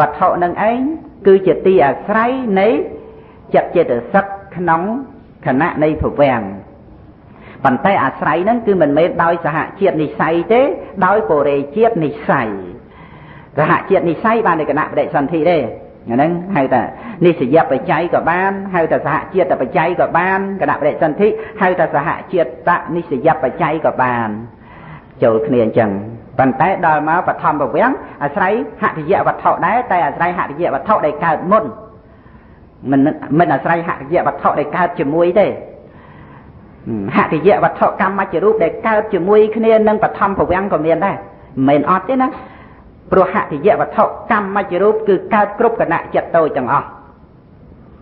វត្ថុនឹងឯងគឺជាទីអាស្រ័យនៃចិត្តចេតសិកក្នុងខណៈនៃភវំប៉ុន្តែអាស្រ័យហ្នឹងគឺមិនមែនដោយសហជាតិនិស័យទេដោយពុរេជាតិនិស័យសហជាតិនិស័យបានในគណៈបដិសន្ធិទេហ្នឹងហៅថានិស្សយបច្ច័យក៏បានហៅថាសហជាតិបច្ច័យក៏បានគណៈបដិសន្ធិហៅថាសហជាតិនិស្សយបច្ច័យក៏បានចូលគ្នាអញ្ចឹងប៉ុន្តែដល់មកបឋមភវំអាស្រ័យហតិយវត្ថុដែរតែអាស្រ័យហតិយវត្ថុដែលកើតមុនមិនអាស្រ័យហតិយវត្ថុដែលកើតជាមួយទេហតិយវត្ថុកម្មច្ចរូបដែលកើតជាមួយគ្នានឹងបឋមភវំក៏មានដែរមិនមែនអត់ទេណាព្រោះហតិយវត្ថុកម្មច្ចរូបគឺកើតគ្រប់គណៈចិត្តតូចទាំងអស់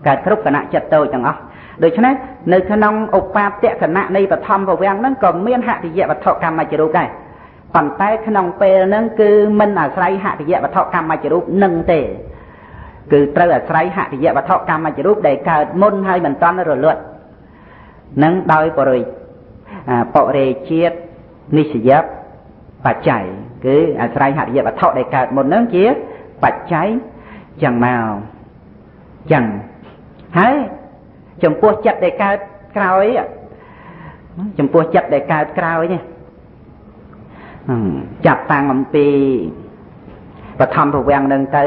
កើតគ្រប់គណៈចិត្តតូចទាំងអស់ដូច្នេះនៅក្នុងឧបាតគណៈនៃបឋមភវំហ្នឹងក៏មានហតិយវត្ថុកម្មច្ចរូបដែរប៉ុន្តែក្នុងពេលហ្នឹងគឺមិនអាស្រ័យហតិយវត្ថុកម្មច្ចរូបនឹងទេគឺត្រូវអាស្រ័យហតិយវត្ថុកម្មច្ចរូបដែលកើតមុនហើយមិនទាន់រលត់ នឹងដោយបរិបរិជាតិនិស្សយបច្ច័យគឺអាស្រ័យហរិយវត្ថុដែលកើតមុនហ្នឹងជាបច្ច័យចឹងមកចឹងហើយចំពោះចិត្តដែលកើតក្រោយចំពោះចិត្តដែលកើតក្រោយនេះចាប់តាំងអំពីបឋមភវង្គនឹងទៅ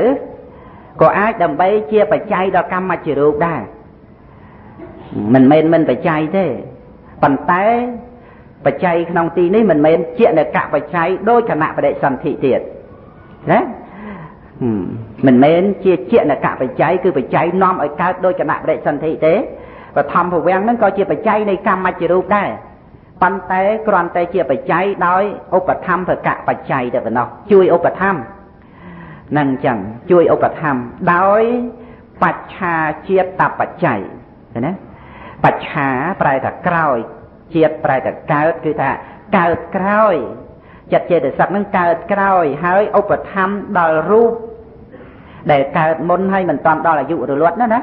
ក៏អាចដើម្បីជាបច្ច័យដល់កម្មជារូបដែរមិនមែនមិនបច្ច័យទេប៉ុន្តែបច្ច័យក្នុងទីនេះមិនមែនជានកបច្ច័យដោយគណៈបដិសន្ធិទៀតណាមិនមែនជាជានកបច្ច័យគឺបច្ច័យនាំឲ្យកើតដោយគណៈបដិសន្ធិទេបឋមភវង្គហ្នឹងក៏ជាបច្ច័យនៃកម្មជារូបដែរប៉ុន្តែគ្រាន់តែជាបច្ច័យដោយឧបត្ថម្ភកបច្ច័យតែប៉ុណ្ណោះជួយឧបត្ថម្ភនឹងចឹងជួយឧបត្ថម្ភដោយបច្ឆាជាតិបច្ច័យឃើញណាបច្ឆាប្រែថាក្រោយជាតិប្រែថាកើតគឺថាកើតក្រោយចិត្តចេតសិកនឹងកើតក្រោយហើយឧបត្ថម្ភដល់រូបដែលកើតមុនហើយមិនតាន់ដល់អាយុរលត់ណាណា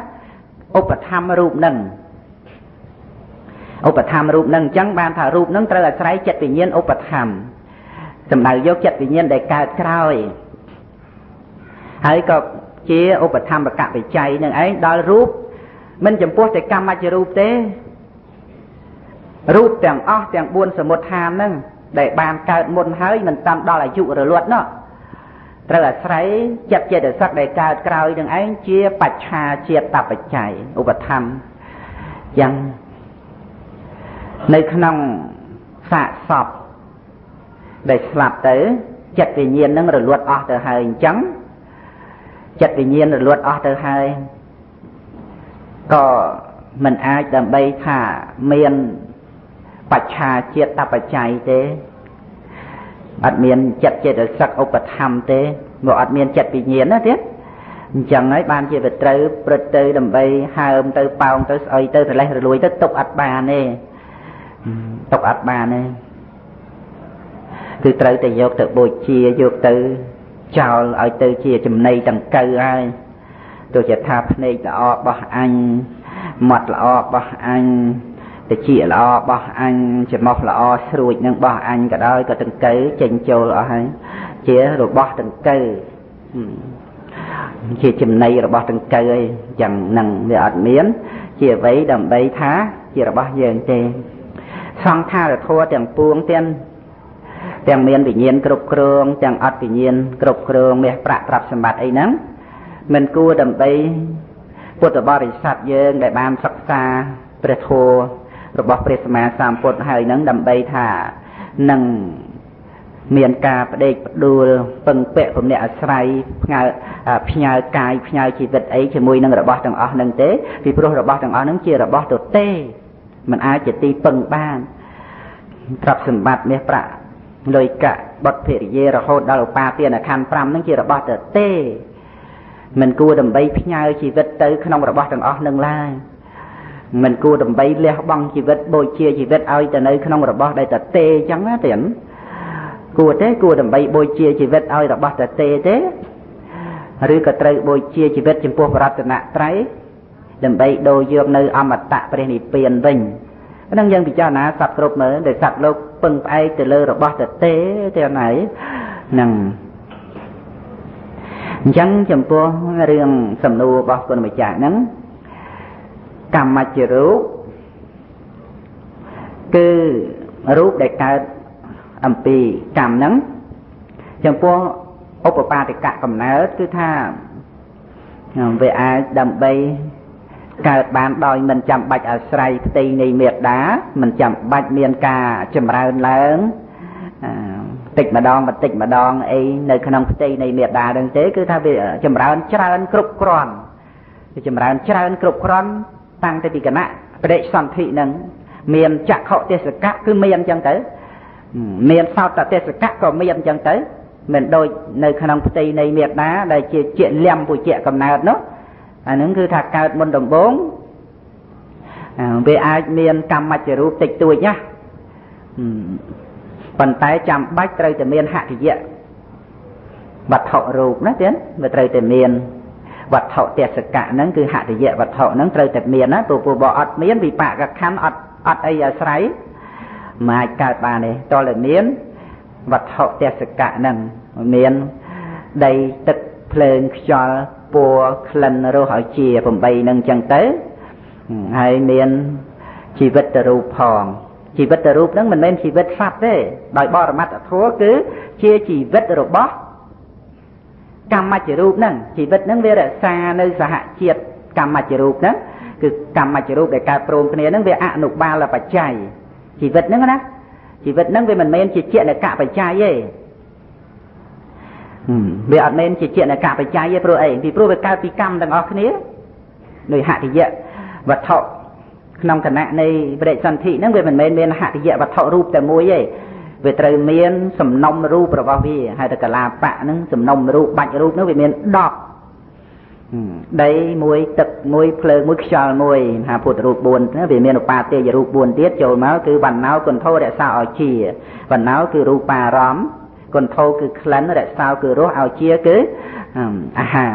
ឧបត្ថម្ភរូបនឹងឧបត្ថម្ភរូបនឹងអញ្ចឹងបានថារូបនឹងត្រូវអាស្រ័យចិត្តវិញ្ញាណឧបត្ថម្ភសំដៅយកចិត្តវិញ្ញាណដែលកើតក្រោយហើយក៏ជាឧបត្ថម្ភកបច្ច័យនឹងឯងដល់រូបមិនចំពោះតែកម្មជារូបទេរូបទាំងអស់ទាំង4សមុទ្ឋានហ្នឹងដែលបានកើតមុនហើយមិនតាមដល់អាយុរលត់នោះត្រូវអាស្រ័យចិត្តចេតសិកដែលកើតក្រោយនឹងឯងជាបច្ឆាជាតិបច្ច័យឧបត្ថម្ភយ៉ាងនៅក្នុងសាកសពដែលស្លាប់ទៅចិត្តវិញ្ញាណនឹងរលត់អស់ទៅហើយអញ្ចឹងចិត្តវិញ្ញាណរលត់អស់ទៅហើយក៏មិនអាចដើម្បីថាមានបច្ឆាជាតិបច្ច័យទេអត់មានចិត្តចេតសិកឧបត្ថម្ភទេមកអត់មានចិត្តវិញ្ញាណណាទៀតអញ្ចឹងហើយបានជាវាត្រូវព្រឹត្តទៅដើម្បីហើមទៅប៉ោងទៅស្អុយទៅរលេះរលួយទៅទុកអត់បានទេទុកអត់បានទេគឺត្រូវតែយកទៅបូជាយកទៅចោលឲ្យទៅជាចំណីដង្កូវហើយទោះជាថាភ្នែកល្អរបស់អញមាត់ល្អរបស់អញតិចល្អរបស់អញច្រមុះល្អស្រួចនឹងរបស់អញក៏ដោយក៏ដង្កូវចេញចូលអស់ហើយជារបស់ដង្កូវជាចំណីរបស់ដង្កូវអីយ៉ាងហ្នឹងវាអត់មានជាអ្វីដើម្បីថាជារបស់យើងទេសង្ខារធម៌ទាំងពួងទាំងមានវិញ្ញាណគ្រប់គ្រងទាំងអត់វិញ្ញាណគ្រប់គ្រងមាសប្រាក់ទ្រព្យសម្បត្តិអីហ្នឹងមិនគួរដើម្បីពុទ្ធបរិស័ទយើងដែលបានសិក្សាព្រះធម៌របស់ព្រះសម្មាសម្ពុទ្ធហើយហ្នឹងដើម្បីថានឹងមានការផ្ដេកផ្ដួលពឹងពាក់ពំនាក់អាស្រ័យផ្ញើកាយផ្ញើជីវិតអីជាមួយនឹងរបស់ទាំងអស់ហ្នឹងទេពីព្រោះរបស់ទាំងអស់ហ្នឹងជារបស់ទទេមិនអាចជាទីពឹងបានទ្រព្យសម្បត្តិមាសប្រាក់លុយកាក់បុត្រភរិយារហូតដល់ឧបាទានខណ្ឌ5ហ្នឹងជារបស់ទទេមិនគួរដើម្បីផ្ញើជីវិតទៅក្នុងរបស់ទាំងអស់នឹងឡើយមិនគួរដើម្បីលះបង់ជីវិតបូជាជីវិតឲ្យទៅនៅក្នុងរបស់ដែលទទេអញ្ចឹងណាទៀតគួរទេគួរដើម្បីបូជាជីវិតឲ្យរបស់ទទេទេឬក៏ត្រូវបូជាជីវិតចំពោះព្រះរតនត្រ័យដើម្បីដូរយកនៅអមតៈព្រះនិព្វានវិញហ្នឹងយើងពិចារណាសត្វគ្រប់មើលដែលសត្វលោកពឹងផ្អែកទៅលើរបស់ទទេទេអត់ហើយហ្នឹងអញ្ចឹងចំពោះរឿងសំណួររបស់គុណម្ចាស់ហ្នឹងកម្មជារូបគឺរូបដែលកើតអំពីកម្មហ្នឹងចំពោះឧបបាទិកកំណើតគឺថាវាអាចដើម្បីកើតបានដោយមិនចាំបាច់អាស្រ័យផ្ទៃនៃមេដាមិនចាំបាច់មានការចម្រើនឡើងតិចម្ដងបន្តិចម្ដងអីនៅក្នុងផ្ទៃនៃមេដាហ្នឹងទេគឺថាវាចម្រើនច្រើនគ្រប់គ្រាន់វាចម្រើនច្រើនគ្រប់គ្រាន់តាំងតែពីគណៈបដិសន្ធិហ្នឹងមានចក្ខុទេសកៈគឺមានអញ្ចឹងទៅមានសោតទេសកៈក៏មានអញ្ចឹងទៅមិនដូចនៅក្នុងផ្ទៃនៃមេដាដែលជាលំពុជៈកំណើតនោះអាហ្នឹងគឺថាកើតមុនដំបូងវាអាចមានកម្មច្ចរូបតិចតួចណាប៉ុន្តែចាំបាច់ត្រូវតែមានហតិយៈវត្ថុរូបណាទៀតវាត្រូវតែមានវត្ថុទេសកៈហ្នឹងគឺហតិយៈវត្ថុហ្នឹងត្រូវតែមានណាព្រោះបើអត់មានវិបាកខណ្ឌអត់ អត់អីអាស្រ័យមិនអាចកើតបានទេតើមានវត្ថុទេសកៈហ្នឹងមានដីទឹកភ្លើងខ្យល់ពណ៌ក្លិនរសឲ្យជា8ហ្នឹងចឹងទៅហើយមានជីវិតរូបផងជីវិតរូបហ្នឹងមិនមែនជីវិតសត្វទេដោយបរមត្តធម៌គឺជាជីវិតរបស់កម្មច្ចរូបហ្នឹងជីវិតហ្នឹងវារក្សានៅសហជាតិកម្មច្ចរូបហ្នឹងគឺកម្មច្ចរូបដែលកើតព្រមគ្នាហ្នឹងវាអនុបាលបច្ច័យជីវិតហ្នឹងណាជីវិតហ្នឹងវាមិនមែនជាជានកបច្ច័យទេវាអត់មែនជាជានកបច្ច័យទេព្រោះអីពីព្រោះវាកើតពីកម្មទាំងអស់គ្នាដោយហតិយៈវត្ថុក្នុងគណៈនៃបរិសន្ធិហ្នឹងវាមិនមែនមានហតិយៈវត្ថុរូបតែមួយទេវាត្រូវមានសំណុំរូបរបស់វាហើយតែកលាបៈហ្នឹងសំណុំរូបបាច់រូបហ្នឹងវាមាន10ដីមួយទឹកមួយភ្លើងមួយខ្យល់មួយមហាពុទ្ធរូប4ណាវាមានឧបាទេយរូប4ទៀតចូលមកគឺវណ្ណោគន្ធោរក្សាឲ្យជាវណ្ណោគឺរូបារម្មណ៍គន្ធោគឺក្លិនរក្សាគឺរសឲ្យជាគឺអាហារ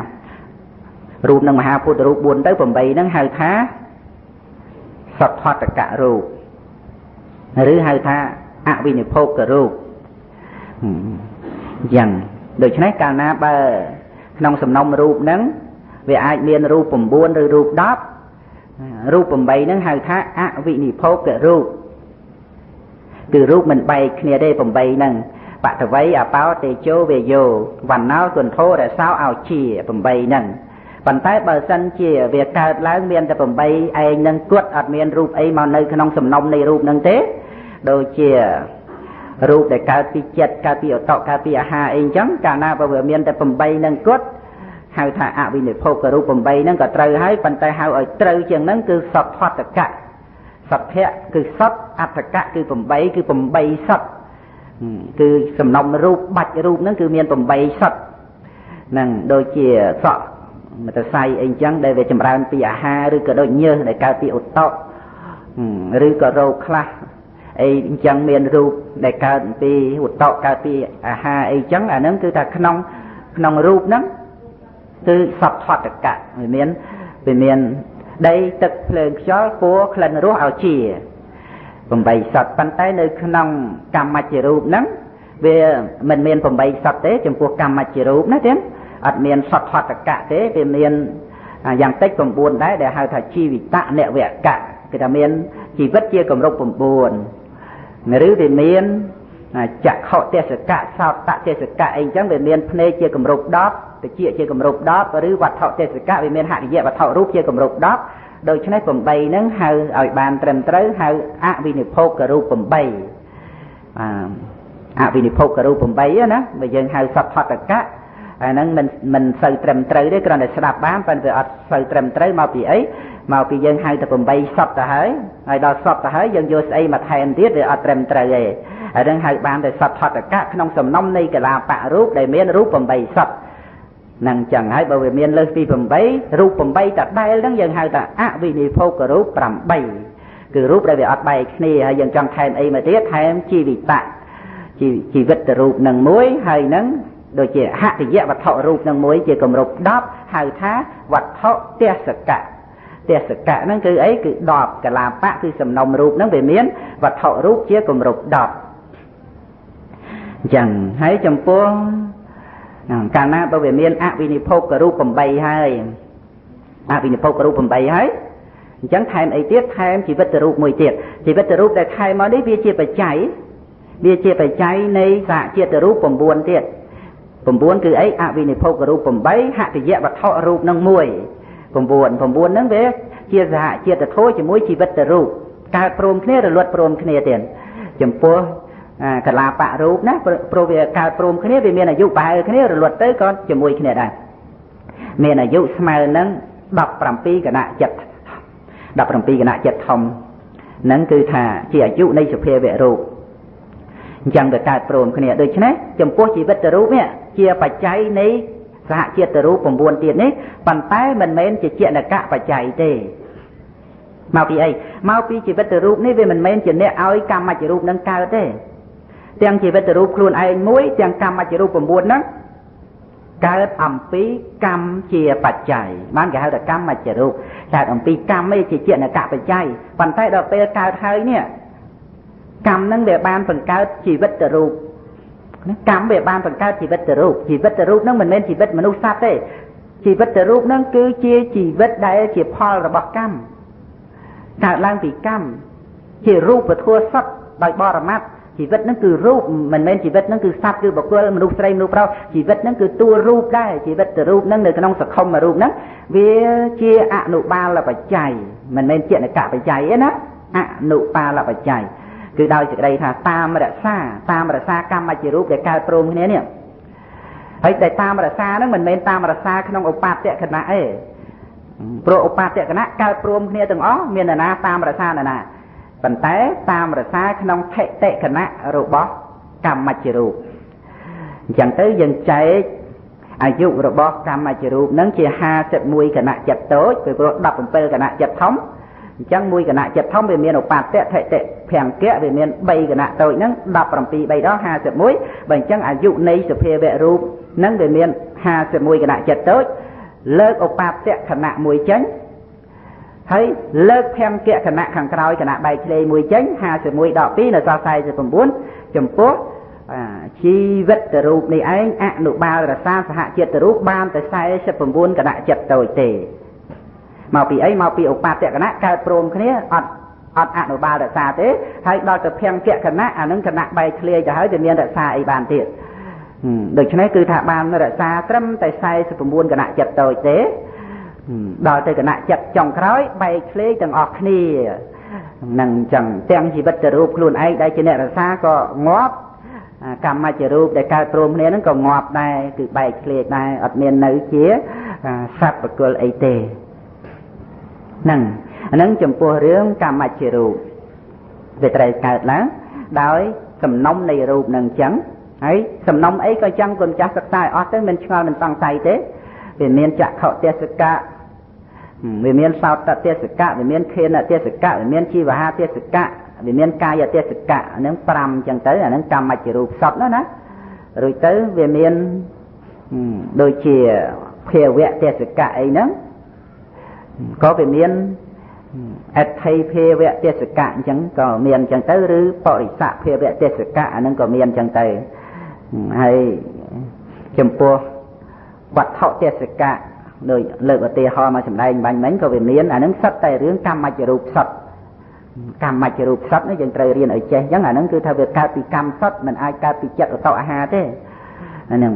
រូបនឹងមហាពុទ្ធរូប4ទៅ8ហ្នឹងហៅថាសទ្ធតករូបឬហៅថាអវិនិភោគរូបយ៉ាងដូច្នេះកាលណាបើក្នុងសំណុំរូបហ្នឹងវាអាចមានរូប9ឬរូប10រូប8ហ្នឹងហៅថាអវិនិភោគរូបគឺរូបមិនបែកគ្នាទេ8ហ្នឹងបតវ័យអបោតេជោវេយោវណ្ណោគន្ធោរសោឲ្យជា8ហ្នឹងប៉ុន្តែបើសិនជាវាកើតឡើងមានតែ8ឯងនឹងគត់អត់មានរូបអីមកនៅក្នុងសំណុំនៃរូបហ្នឹងទេដូចជារូបដែលកើតពីចិត្តកើតពីអតកើតពីអាហារអីអញ្ចឹងកាលណាបើវាមានតែ8ហ្នឹងគត់ហៅថាអវិនិភោគរូប8ហ្នឹងក៏ត្រូវហើយប៉ុន្តែហៅឲ្យត្រូវជាងហ្នឹងគឺសទ្ធតកៈសទ្ធៈគឺសត្វអត្តកៈគឺ8គឺ8សត្វគឺសំណុំរូបបាច់រូបហ្នឹងគឺមាន8សត្វហ្នឹងដូចជាសក់មតសៃអីអញ្ចឹងដែលវាចម្រើនពីអាហារឬក៏ដូចញើសដែលកើតពីឧតុឬក៏រោគខ្លះអីអញ្ចឹងមានរូបដែលកើតពីឧតុកើតពីអាហារអីអញ្ចឹងអាហ្នឹងគឺថាក្នុងរូបហ្នឹងគឺសទ្ធតកៈវាមានដីទឹកភ្លើងខ្យល់ពណ៌ក្លិនរសឲ្យជា8សត្វប៉ុន្តែនៅក្នុងកម្មច្ចរូបហ្នឹងវាមិនមាន8សត្វទេចំពោះកម្មច្ចរូបណាទេអត់មានសទ្ធតកៈទេវាមានយ៉ាងតិច9ដែរដែលហៅថាជីវិតនិវកៈគឺថាមានជីវិតជាគម្រប់9ឬវាមានចក្ខុទេសកៈសោតទេសកៈអីចឹងវាមានភ្នែកជាគម្រប់10តិចជាគម្រប់10ឬវត្ថុទេសកៈវាមានហរិយវត្ថុរូបជាគម្រប់10ដូច្នេះ8ហ្នឹងហៅឲ្យបានត្រឹមត្រូវហៅអវិនិភោគរូប8អវិនិភោគរូប8ណាបើយើងហៅសទ្ធតកៈអាហ្នឹងមិនសូវត្រឹមត្រូវទេគ្រាន់តែស្ដាប់បានប៉ុន្តែអត់សូវត្រឹមត្រូវមកពីអីមកពីយើងហៅតែ8សត្វទៅហើយហើយដល់សត្វទៅហើយយើងយកស្អីមកថែមទៀតវាអត់ត្រឹមត្រូវទេអាហ្នឹងហៅបានតែសទ្ធតកៈក្នុងសំណុំនៃកលាបៈរូបដែលមានរូប8សត្វហ្នឹងចឹងហើយបើវាមានលើសពី8រូប8តដែលហ្នឹងយើងហៅថាអវិនិភោគរូប8គឺរូបដែលវាអត់បែកគ្នាហើយយើងចង់ថែមអីមកទៀតថែមជីវិតជីវិតរូបនឹងមួយហើយហ្នឹងដូចជាហតិយវត្ថុរូបនឹងមួយជាគម្រប់10ហៅថាវត្ថុទេសកៈទេសកៈហ្នឹងគឺអីគឺ10កលាបៈគឺសំណុំរូបហ្នឹងវាមានវត្ថុរូបជាគម្រប់10អញ្ចឹងហើយចំពោះកាលណាបើវាមានអវិនិភោគរូប8ហើយអវិនិភោគរូប8ហើយអញ្ចឹងថែមអីទៀតថែមជីវិតរូបមួយទៀតជីវិតរូបដែលថែមមកនេះវាជាបច្ច័យវាជាបច្ច័យនៃសហជាតិរូប9ទៀត9គឺអីអវិនិភោគរូប8ហតិយវត្ថុរូបនឹងមួយ9 9ហ្នឹងវាជាសហជាតិធម៌ជាមួយជីវិតរូបកើតព្រមគ្នារលត់ព្រមគ្នាទៀតចំពោះកលាបៈរូបណាព្រោះវាកើតព្រមគ្នាវាមានអាយុប្រហែលគ្នារលត់ទៅក៏ជាមួយគ្នាដែរមានអាយុស្មើនឹង17គណៈចិត្ត17គណៈចិត្តធំហ្នឹងគឺថាជាអាយុនៃសភាវៈរូបអញ្ចឹងវាកើតព្រមគ្នាដូច្នេះចំពោះជីវិតរូបនេះជាបច្ច័យនៃសហជាតិរូប9ទៀតនេះប៉ុន្តែមិនមែនជាជានកបច្ច័យទេមកពីអីមកពីជីវិតរូបនេះវាមិនមែនជាអ្នកឲ្យកម្មច្ចរូបនឹងកើតទេទាំងជីវិតរូបខ្លួនឯងមួយទាំងកម្មច្ចរូប9ហ្នឹង កើតអំពីកម្មជាបច្ច័យបានគេហៅថាកម្មមច្ចរូបកើតអំពីកម្មឯជាជានកបច្ច័យប៉ុន្តែដល់ពេលកើតហើយនេះកម្មនឹងវាបានបង្កើតជីវិតរូបកម្មវាបានបង្កើតជីវិតរូបជីវិតរូបនឹងមិនមែនជីវិតមនុស្សសត្វទេជីវិតរូបនឹងគឺជាជីវិតដែលជាផលរបស់កម្មកើតឡើងពីកម្មជារូបធម៌សុទ្ធដោយបរមត្តជីវិតនឹងគឺរូបមិនមែនជីវិតនឹងគឺសត្វគឺបុគ្គលមនុស្សស្រីមនុស្សប្រុសជីវិតនឹងគឺតួរូបដែរជីវិតរូបនឹងនៅក្នុងសង្គមរូបនឹងវាជាអនុបាលបច្ច័យមិនមែនជានកបច្ច័យទេណាអនុបាលបច្ច័យគឺដោយសេចក្តីថាតាមរក្សាកម្មជារូបដែលកើតព្រមគ្នានេះហើយតែតាមរក្សាហ្នឹងមិនមែនតាមរក្សាក្នុងឧបាតគណៈទេព្រោះឧបាតគណៈកើតព្រមគ្នាទាំងអស់មាននរណាតាមរក្សានរណាប៉ុន្តែតាមរក្សាក្នុងថិតិគណៈរបស់កម្មជារូបអញ្ចឹងទៅយើងចែកអាយុរបស់កម្មជារូបហ្នឹងជា51គណៈចិត្តតូចពីព្រោះ17គណៈចិត្តធំអញ្ចឹងមួយគណៈចិត្តធំវាមានឧបាតៈថិតិភង្គៈវាមាន3គណៈតូចហ្នឹង17 3ដល់51បើអញ្ចឹងអាយុនៃសភាវៈរូបហ្នឹងវាមាន51គណៈចិត្តតូចលើកឧបាតៈគណៈមួយចេញហើយលើកភង្គៈគណៈខាងក្រោយគណៈបែកឆ្លេមួយចេញ51ដល់2នៅសល់49ចំពោះជីវិតរូបនេះឯងអនុបាលរសាសហជាតិរូបបានតែ49គណៈចិត្តតូចទេមកពីអីមកពីឧបាតគណៈកើតព្រមគ្នាអត់អនុបាលរក្សាទេហើយដល់ទៅភង្គៈគណៈអានឹងគណៈបែកធ្លាយទៅហើយវាមានរក្សាអីបានទៀតដូច្នេះគឺថាបានរក្សាត្រឹមតែ49គណៈចិត្តតូចទេដល់ទៅគណៈចិត្តចុងក្រោយបែកធ្លាយទាំងអស់គ្នានឹងចឹងទាំងជីវិតរូបខ្លួនឯងដែលជាអ្នករក្សាក៏ងាប់កម្មជារូបដែលកើតព្រមគ្នានឹងក៏ងាប់ដែរគឺបែកធ្លាយដែរអត់មាននៅជាសត្វបុគ្គលអីទេហ្នឹងអាហ្នឹងចំពោះរឿងកម្មជារូបវាត្រូវកើតឡើងដោយសំណុំនៃរូបនឹងចឹងហើយសំណុំអីក៏ចឹងគុណចាស់សិក្សាឲ្យអស់ទៅមិនឆ្ងល់មិនសង្ស័យទេវាមានចក្ខុទេសកៈវាមានសោតទេសកៈវាមានខេនទេសកៈវាមានជីវហាទេសកៈវាមានកាយទេសកៈអាហ្នឹង5ចឹងទៅអាហ្នឹងកម្មជារូបសត្វណារួចទៅវាមានដូចជាភាវៈទេសកៈអីហ្នឹងក៏វាមានអដ្ឋិភាវៈទេសកៈអញ្ចឹងក៏មានអញ្ចឹងទៅឬបរិស័កភាវៈទេសកៈអាហ្នឹងក៏មានអញ្ចឹងទៅហើយចំពោះវត្ថុទេសកៈដូចលើកឧទាហរណ៍មកសម្ដែងបាញ់មិញក៏វាមានអាហ្នឹងសុទ្ធតែរឿងកម្មជារូបសុទ្ធកម្មជារូបសុទ្ធនេះយើងត្រូវរៀនឲ្យចេះអញ្ចឹងអាហ្នឹងគឺថាវាកើតពីកម្មសុទ្ធមិនអាចកើតពីចិត្តឧតអាហារទេអាហ្នឹង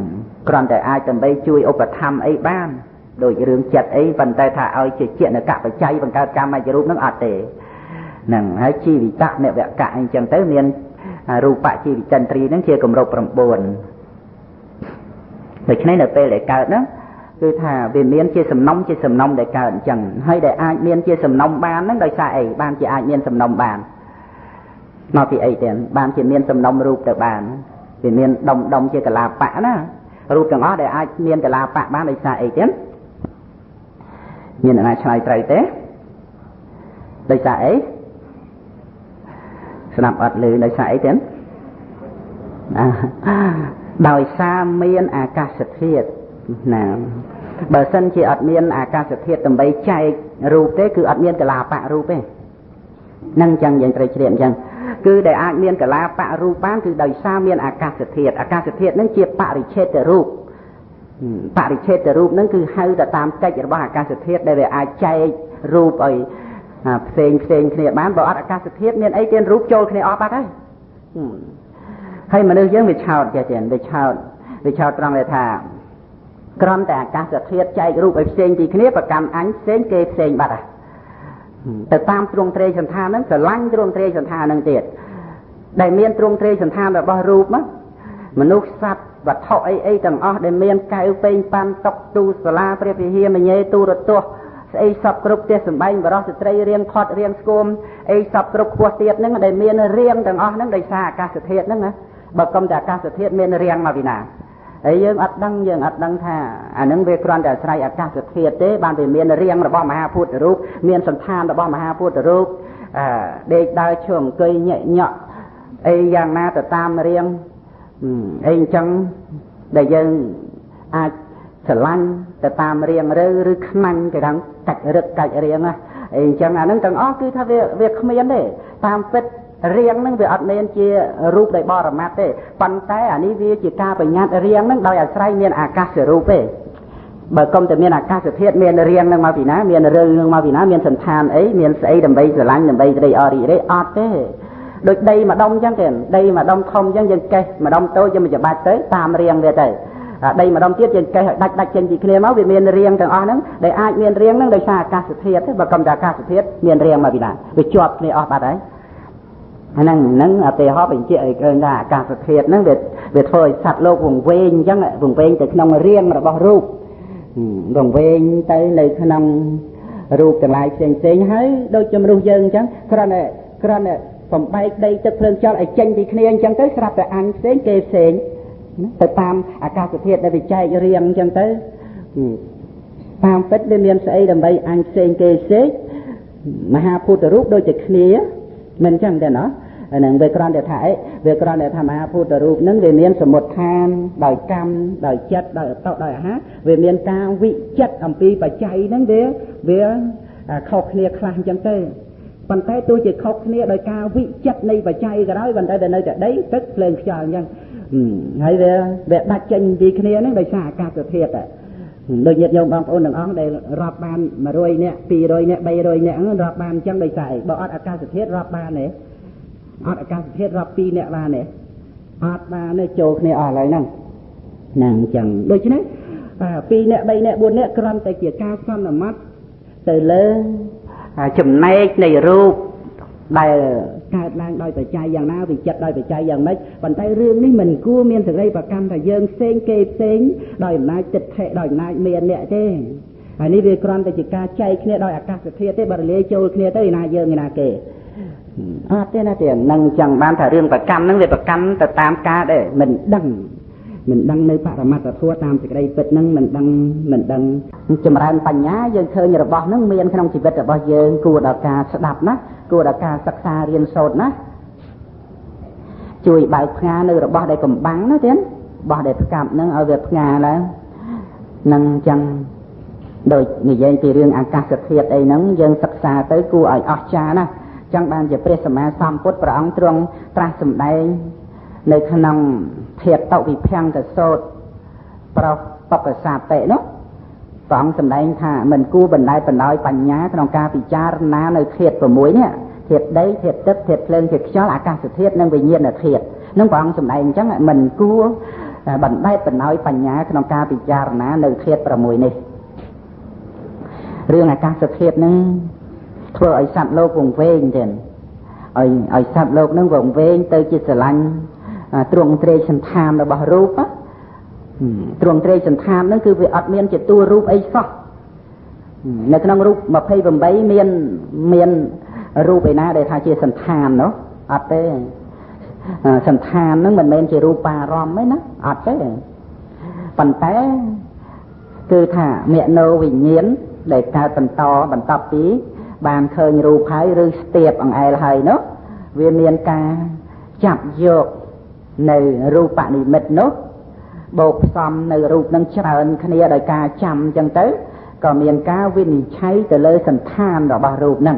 គ្រាន់តែអាចដើម្បីជួយឧបត្ថម្ភអីបានដូចរឿងចិត្តអីប៉ុន្តែថាឲ្យជាជានកបច្ច័យបង្កើតកម្មជារូបហ្នឹងអត់ទេហ្នឹងហើយជីវិតនវកៈអីចឹងទៅមានរូបជីវិតិន្ទ្រីហ្នឹងជាគម្រប់9ដូច្នេះនៅពេលដែលកើតហ្នឹងគឺថាវាមានជាសំណុំជាសំណុំដែលកើតអញ្ចឹងហើយដែលអាចមានជាសំណុំបានហ្នឹងដោយសារអីបានជាអាចមានសំណុំបានមកពីអីទេបានជាមានសំណុំរូបទៅបានវាមានដុំដុំជាកលាបៈណារូបទាំងអស់ដែលអាចមានកលាបៈបានដោយសារអីទេមានអ្នកណាឆ្លើយត្រូវទេដោយសារអីស្ដាប់អត់ឮដោយសារអីទេដោយសារមានអាកាសធាតុណាបើសិនជាអត់មានអាកាសធាតុដើម្បីចែករូបទេគឺអត់មានកលាបៈរូបទេនឹងចឹងយើងត្រូវជ្រាបអញ្ចឹងគឺដែលអាចមានកលាបៈរូបបានគឺដោយសារមានអាកាសធាតុអាកាសធាតុនឹងជាបរិឆេទរូបបរិឆេទរូបនឹងគឺហៅទៅតាមកិច្ចរបស់អាកាសធាតុដែលវាអាចចែករូបឲ្យផ្សេងផ្សេងគ្នាបានបើអត់អាកាសធាតុមានអីទៀតរូបចូលគ្នាអស់បាត់ហើយហើយមនុស្សយើងវាឆោតចេះទៀតវាឆោតត្រង់ដែលថាគ្រាន់តែអាកាសធាតុចែករូបឲ្យផ្សេងពីគ្នាប្រកម្មអញផ្សេងគេផ្សេងបាត់ហើយទៅតាមទ្រង់ទ្រាយសន្តានហ្នឹងស្រឡាញ់ទ្រង់ទ្រាយសន្តានហ្នឹងទៀតដែលមានទ្រង់ទ្រាយសន្តានរបស់រូបមនុស្សសត្វវត្ថុអីអីទាំងអស់ដែលមានកែវពេញប៉ាន់តុកទូសាលាព្រះវិហារមញេទូរទស្សន៍ស្អីសពគ្រប់ផ្ទះសម្បែងបរោះស្ត្រីរៀងខាត់រៀងស្គមអីសពគ្រប់ខ្ពស់ទៀតហ្នឹងដែលមានរៀងទាំងអស់ហ្នឹងដោយសារអាកាសធាតុហ្នឹងណាបើកុំតែអាកាសធាតុមានរៀងមកពីណាហើយយើងអត់ដឹងថាអានឹងវាគ្រាន់តែអាស្រ័យអាកាសធាតុទេបានវាមានរាងរបស់មហាពុទ្ធរូបមានសន្តានរបស់មហាពុទ្ធរូបដេកដើរឈរអង្គុយញាក់ញក់អីយ៉ាងណាទៅតាមរាងអីអញ្ចឹងដែលយើងអាច ស្រឡាញ់ទៅតាមរៀងរើឬខ្មាញ់គេថាកាច់រឹកកាច់រៀងណាអីអញ្ចឹងអាហ្នឹងទាំងអស់គឺថាវាគ្មានទេតាមពិតរៀងហ្នឹងវាអត់មានជារូបដោយបរមត្តទេប៉ុន្តែអានេះវាជាការបញ្ញត្តិរៀងហ្នឹងដោយអាស្រ័យមានអាកាសរូបទេបើកុំតែមានអាកាសធាតុមានរៀងហ្នឹងមកពីណាមានរើហ្នឹងមកពីណាមានសន្តានអីមានស្អីដើម្បីស្រឡាញ់ដើម្បីត្រេកអររីករាយអត់ទេដូចដីមួយដុំអញ្ចឹងទេដីមួយដុំធំអញ្ចឹងយើងកេះមួយដុំតូចយើងមិនច្បាច់ទៅតាមរៀងវាទៅដីមួយដុំទៀតយើងកេះឲ្យដាច់ចេញពីគ្នាមកវាមានរៀងទាំងអស់ហ្នឹងដែលអាចមានរៀងហ្នឹងដោយសារអាកាសធាតុទេបើកុំតែអាកាសធាតុមានរៀងមកពីណាវាជាប់គ្នាអស់បាត់ហើយហ្នឹងឧទាហរណ៍បញ្ជាក់ឲ្យឃើញថាអាកាសធាតុហ្នឹងវាធ្វើឲ្យសត្វលោកវង្វេងអញ្ចឹងវង្វេងទៅក្នុងរៀងរបស់រូបវង្វេងទៅនៅក្នុងរូបទាំងឡាយផ្សេងផ្សេងហើយដូចជំរុះយើងអញ្ចឹងគ្រាន់តែបំបែកដីទឹកភ្លើងខ្យល់ឲ្យចេញពីគ្នាអញ្ចឹងទៅស្រាប់តែអញផ្សេងគេផ្សេងទៅតាមអាកាសធាតុដែលវាចែករៀងអញ្ចឹងទៅតាមពិតវាមានស្អីដើម្បីអញផ្សេងគេផ្សេងមហាភូតរូបដូចតែគ្នាមិនអញ្ចឹងទេណោះហ្នឹងវាគ្រាន់តែថាអីវាគ្រាន់តែថាមហាភូតរូបហ្នឹងវាមានសមុទ្ឋានដោយកម្មដោយចិត្តដោយអតុដោយអាហារវាមានការវិចិត្រអំពីបច្ច័យហ្នឹងវាខុសគ្នាខ្លះអញ្ចឹងទៅប៉ុន្តែទោះជាខុសគ្នាដោយការវិចិត្រនៃបច្ច័យក៏ដោយប៉ុន្តែវានៅតែដីទឹកភ្លើងខ្យល់អញ្ចឹងហើយវាដាច់ចេញពីគ្នាហ្នឹងដោយសារអាកាសធាតុដូចញាតិញោមបងប្អូនទាំងអស់ដែលរាប់បាន100នាក់200នាក់300នាក់ហ្នឹងរាប់បានអញ្ចឹងដោយសារអីបើអត់អាកាសធាតុរាប់បានទេអត់អាកាសធាតុរាប់2នាក់បានទេអត់បានទេចូលគ្នាអស់ហើយហ្នឹងហ្នឹងអញ្ចឹងដូច្នេះ2នាក់3នាក់4នាក់គ្រាន់តែជាការសន្មត់ទៅលើចំណែកនៃរូបដែលកើតឡើងដោយបច្ច័យយ៉ាងណាវិចិត្រដោយបច្ច័យយ៉ាងម៉េចប៉ុន្តែរឿងនេះមិនគួរមានសេចក្តីប្រកាន់ថាយើងផ្សេងគេផ្សេងដោយអំណាចទិដ្ឋិដោយអំណាចមានអ្នកទេហើយនេះវាគ្រាន់តែជាការចែកគ្នាដោយអាកាសធាតុទេបើរលាយចូលគ្នាទៅឯណាយើងឯណាគេអត់ទេណាទេនឹងចង់បានថារឿងប្រកាន់ហ្នឹងវាប្រកាន់ទៅតាមការដែរមិនដឹងនៅបរមត្តធម៌តាមសេចក្តីពិតហ្នឹងមិនដឹងចម្រើនបញ្ញាយើងឃើញរបស់ហ្នឹងមានក្នុងជីវិតរបស់យើងគួរដល់ការស្ដាប់ណាគួរដល់ការសិក្សារៀនសូត្រណាជួយបើកផ្ងានៅរបស់ដែលកំបាំងណាទៀតរបស់ដែលផ្កាប់ហ្នឹងឲ្យវាផ្ងាឡើងនឹងចឹងដូចនិយាយពីរឿងអាកាសធាតុអីហ្នឹងយើងសិក្សាទៅគួរឲ្យអស្ចារ្យណាចឹងបានជាព្រះសម្មាសម្ពុទ្ធព្រះអង្គទ្រង់ត្រាស់សម្ដែងនៅក្នុងធាតុវិភង្គសោតប្រោសបកសាតិនោះព្រះអង្គសម្ដែងថាមិនគួរបណ្ដែតបណ្ដោយបញ្ញាក្នុងការពិចារណានៅធាតុ6នេះធាតុដីធាតុទឹកធាតុភ្លើងធាតុខ្យល់អាកាសធាតុនិងវិញ្ញាណធាតុនឹងព្រះអង្គសម្ដែងអញ្ចឹងមិនគួរបណ្ដែតបណ្ដោយបញ្ញាក្នុងការពិចារណានៅធាតុ6នេះរឿងអាកាសធាតុនឹងធ្វើឲ្យសត្វលោកវង្វេងទៀតឲ្យសត្វលោកនឹងវង្វេងទៅជាស្រឡាញ់ទ្រង់ទ្រាយសន្តានរបស់រូបទ្រង់ទ្រាយសន្តានហ្នឹងគឺវាអត់មានជាតួរូបអីសោះនៅក្នុងរូប28មានរូបឯណាដែលថាជាសន្តាននោះអត់ទេសន្តានហ្នឹងមិនមែនជារូបារម្មណ៍ទេណាអត់ទេប៉ុន្តែគឺថាមនោវិញ្ញាណដែលកើតបន្តបន្ទាប់ពីបានឃើញរូបហើយឬស្ទាបអង្អែលហើយនោះវាមានការចាប់យកនៅរូបនិមិត្តនោះបូកផ្សំនៅរូបនឹងច្រើនគ្នាដោយការចាំអញ្ចឹងទៅក៏មានការវិនិច្ឆ័យទៅលើសន្តានរបស់រូបនឹង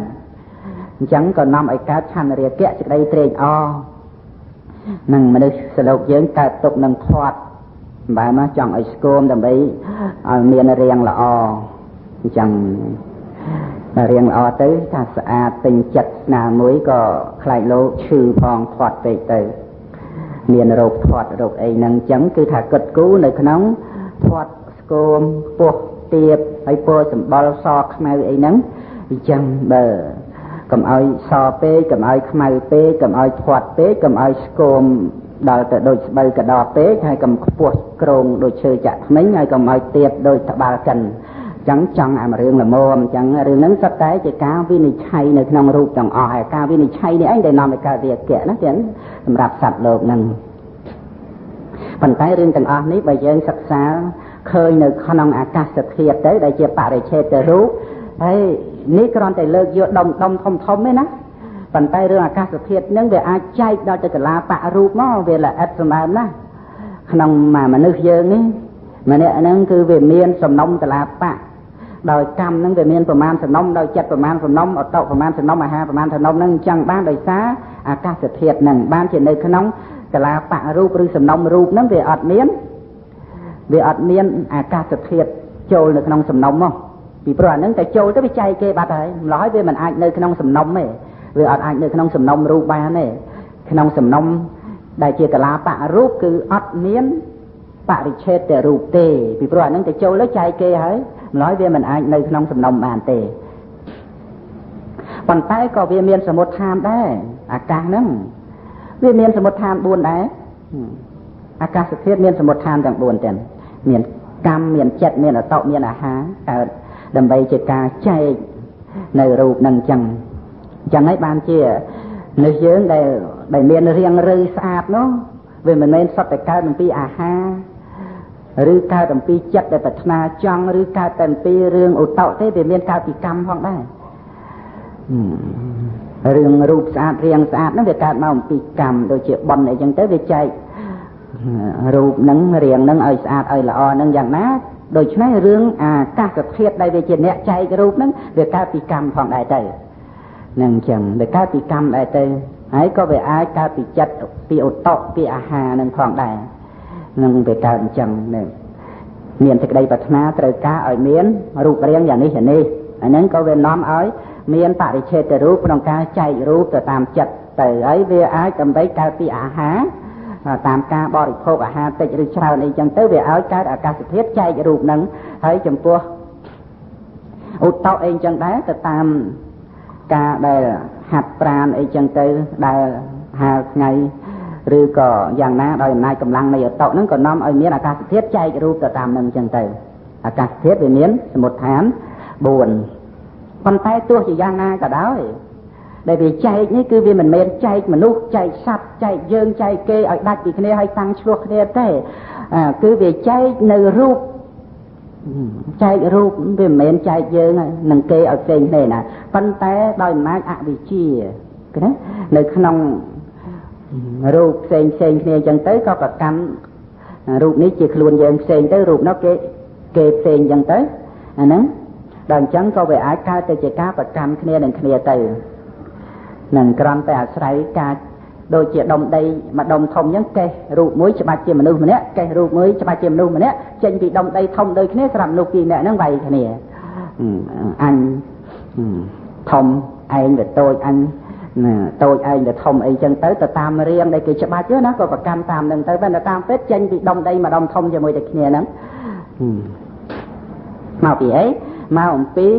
អញ្ចឹងក៏នាំឲ្យកើតឆន្ទរាគៈសេចក្តីត្រេកអរនឹងមនុស្សសលោកយើងកើតទុកនឹងធាត់បើមកចង់ឲ្យស្គមដើម្បីឲ្យមានរាងល្អអញ្ចឹងរាងល្អទៅថាស្អាតពេញចិត្តស្នាមួយក៏ខ្លាចលោកឈឺផងធាត់ពេកទៅមានរោគធាត់រោគអីហ្នឹងអញ្ចឹងគឺថាគិតគូរនៅក្នុងធាត់ស្គមខ្ពស់ទាបហើយពណ៌សម្បុរសខ្មៅអីហ្នឹងអញ្ចឹងបើកុំឲ្យសពេកកុំឲ្យខ្មៅពេកកុំឲ្យធាត់ពេកកុំឲ្យស្គមដល់ទៅដូចស្បូវកដោពេកហើយកុំខ្ពស់ក្រងដូចឈើចាក់ធ្មេញហើយកុំឲ្យទាបដូចត្បាល់កិនចឹងចង់អារឿងល្មមចឹងរឿងហ្នឹងសុទ្ធតែជាការវិនិច្ឆ័យនៅក្នុងរូបទាំងអស់ហើយការវិនិច្ឆ័យនេះឯងដែលនាំឲ្យកើតរាគៈណាទាំងសម្រាប់សត្វលោកហ្នឹងប៉ុន្តែរឿងទាំងអស់នេះបើយើងសិក្សាឃើញនៅក្នុងអាកាសធាតុទៅដែលជាបរិច្ឆេទរូបហើយនេះគ្រាន់តែលើកយកដុំដុំធំធំទេណាប៉ុន្តែរឿងអាកាសធាតុហ្នឹងវាអាចចែកដល់ទៅកលាបរូបមកវាល្អិតសម្បើមណាស់ក្នុងមនុស្សយើងនេះ ម្នាក់ហ្នឹងគឺវាមានសំណុំកលាបៈដោយកម្មហ្នឹងវាមានប្រមាណសំណុំដោយចិត្តប្រមាណសំណុំអតុប្រមាណសំណុំអាហារប្រមាណសំណុំហ្នឹងអញ្ចឹងបានដោយសារអាកាសធាតុហ្នឹងបានជានៅក្នុងកលាបៈរូបឬសំណុំរូបហ្នឹងវាអត់មានអាកាសធាតុចូលនៅក្នុងសំណុំមកពីព្រោះអាហ្នឹងតែចូលទៅវាចែកគេបាត់ហើយម្ល៉េះហើយវាមិនអាចនៅក្នុងសំណុំទេវាអត់អាចនៅក្នុងសំណុំរូបបានទេក្នុងសំណុំដែលជាកលាបៈរូបគឺអត់មានបរិឆេទរូបទេពីព្រោះអាហ្នឹងទៅចូលទៅចែកគេហើយម្ល៉េះវាមិនអាចនៅក្នុងសំណុំបានទេប៉ុន្តែក៏វាមានសមុទ្ឋានដែរអាកាសហ្នឹងវាមានសមុទ្ឋាន4ដែរអាកាសធាតុមានសមុទ្ឋានទាំង4ទាំងមានកម្មមានចិត្តមានអតុមានអាហារកើតដើម្បីជាការចែកនៅរូបនឹងចឹងចឹងហើយបានជានេះយើងដែលមានរាងឬស្អាតនោះវាមិនមែនសុទ្ធតែកើតអំពីអាហារឬកើតអំពីចិត្តដែលប្រាថ្នាចង់ឬកើតតែអំពីរឿងឧតុទេវាមានកើតពីកម្មផងដែររឿងរូបស្អាតរាងស្អាតហ្នឹងវាកើតមកអំពីកម្មដូចជាបុណ្យអីចឹងទៅវាចែករូបហ្នឹងរាងហ្នឹងឲ្យស្អាតឲ្យល្អហ្នឹងយ៉ាងណាដូច្នេះរឿងអាកាសធាតុដែលវាជាអ្នកចែករូបហ្នឹងវាកើតពីកម្មផងដែរទៅហ្នឹងចឹងវាកើតពីកម្មដែរទៅហើយក៏វាអាចកើតពីចិត្តពីឧតុពីអាហារនឹងផងដែរនឹងវាកើតអញ្ចឹងនេះមានសេចក្តីប្រាថ្នាត្រូវការឲ្យមានរូបរាងយ៉ាងនេះយ៉ាងនេះអាហ្នឹងក៏វានាំឲ្យមានបរិឆេទរូបក្នុងការចែករូបទៅតាមចិត្តទៅហើយវាអាចដើម្បីកើតពីអាហារតាមការបរិភោគអាហារតិចឬច្រើនអីចឹងទៅវាឲ្យកើតអាកាសធាតុចែករូបហ្នឹងហើយចំពោះឧតុអីចឹងដែរទៅតាមការដែលហាត់ប្រាណអីចឹងទៅដែលហាលថ្ងៃឬក៏យ៉ាងណាដោយអំណាចកម្លាំងនៃឧតុហ្នឹងក៏នាំឲ្យមានអាកាសធាតុចែករូបទៅតាមនឹងចឹងទៅអាកាសធាតុវាមានសមុទ្ឋាន4ប៉ុន្តែទោះជាយ៉ាងណាក៏ដោយដែលវាចែកនេះគឺវាមិនមែនចែកមនុស្សចែកសត្វចែកយើងចែកគេឲ្យដាច់ពីគ្នាឲ្យតាំងឆ្លោះគ្នាទេគឺវាចែកនៅរូបចែករូបវាមិនមែនចែកយើងនឹងគេឲ្យផ្សេងគ្នាណាប៉ុន្តែដោយអំណាចអវិជ្ជាណានៅក្នុងរូបផ្សេងផ្សេងគ្នាអញ្ចឹងទៅក៏ប្រកាន់រូបនេះជាខ្លួនយើងផ្សេងទៅរូបនោះគេផ្សេងអញ្ចឹងទៅអាហ្នឹងដល់អញ្ចឹងក៏វាអាចកើតទៅជាការប្រកាន់គ្នានឹងគ្នាទៅនឹងគ្រាន់តែអាស្រ័យការដូចជាដុំដីមួយដុំធំអញ្ចឹងកេះរូបមួយច្បាច់ជាមនុស្សម្នាក់កេះរូបមួយច្បាច់ជាមនុស្សម្នាក់ចេញពីដុំដីធំដូចគ្នាសម្រាប់មនុស្សពីរនាក់ហ្នឹងវាយគ្នាអញធំឯងវាតូចអញតូចឯងវាធំអីចឹងទៅទៅតាមរាងដែលគេច្បាច់ណាក៏ប្រកាន់តាមនឹងទៅប៉ុន្តែតាមពិតចេញពីដុំដីមួយដុំធំជាមួយតែគ្នាហ្នឹងមកពីអីមកអំពី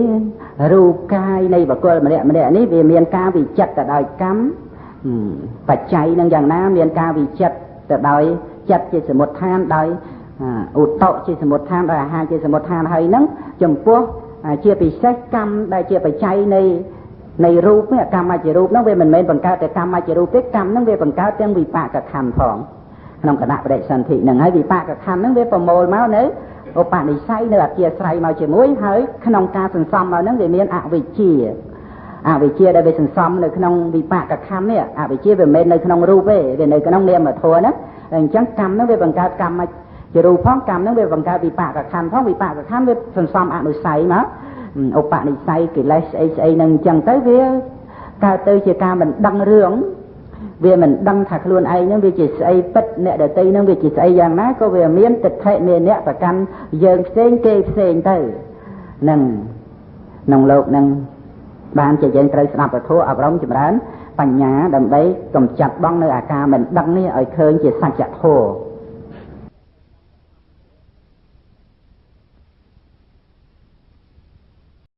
រូបកាយនៃបុគ្គលម្នាក់ម្នាក់នេះវាមានការវិចិត្រទៅដោយកម្មបច្ច័យនឹងយ៉ាងណាមានការវិចិត្រទៅដោយចិត្តជាសមុទ្ឋានដោយឧតុជាសមុទ្ឋានដោយអាហារជាសមុទ្ឋានហើយហ្នឹងចំពោះជាពិសេសកម្មដែលជាបច្ច័យនៃរូបនេះកម្មជារូបហ្នឹងវាមិនមែនបង្កើតតែកម្មជារូបទេកម្មហ្នឹងវាបង្កើតទាំងវិបាកខណ្ឌផងក្នុងគណៈបដិសន្ធិហ្នឹងហើយវិបាកខណ្ឌហ្នឹងវាប្រមូលមកនៅឧបនិស្ស័យនៅអធិស្រ័យមកជាមួយហើយក្នុងការសន្សំមកហ្នឹងវាមានអវិជ្ជាអវិជ្ជាដែលវាសន្សំនៅក្នុងវិបាកខណ្ឌនេះអវិជ្ជាវាមិនមែននៅក្នុងរូបទេវានៅក្នុងនាមធម៌ហ្នឹងអញ្ចឹងកម្មហ្នឹងវាបង្កើតកម្មជារូបផងកម្មហ្នឹងវាបង្កើតវិបាកខណ្ឌផងវិបាកខណ្ឌវាសន្សំអនុស័យមកឧបនិស្ស័យកិលេសស្អីស្អីហ្នឹងអញ្ចឹងទៅវាកើតទៅជាការមិនដឹងរឿងវាមិនដឹងថាខ្លួនឯងហ្នឹងវាជាស្អីពិតអ្នកដទៃហ្នឹងវាជាស្អីយ៉ាងណាក៏វាមានទិដ្ឋិមានអ្នកប្រកាន់យើងផ្សេងគេផ្សេងទៅនឹងក្នុងលោកហ្នឹងបានជាយើងត្រូវស្ដាប់ពធអប់រំចម្រើនបញ្ញាដើម្បីកម្ចាត់បងនៅអាការមិនដឹងនេះឲ្យឃើញជាសច្ចធម៌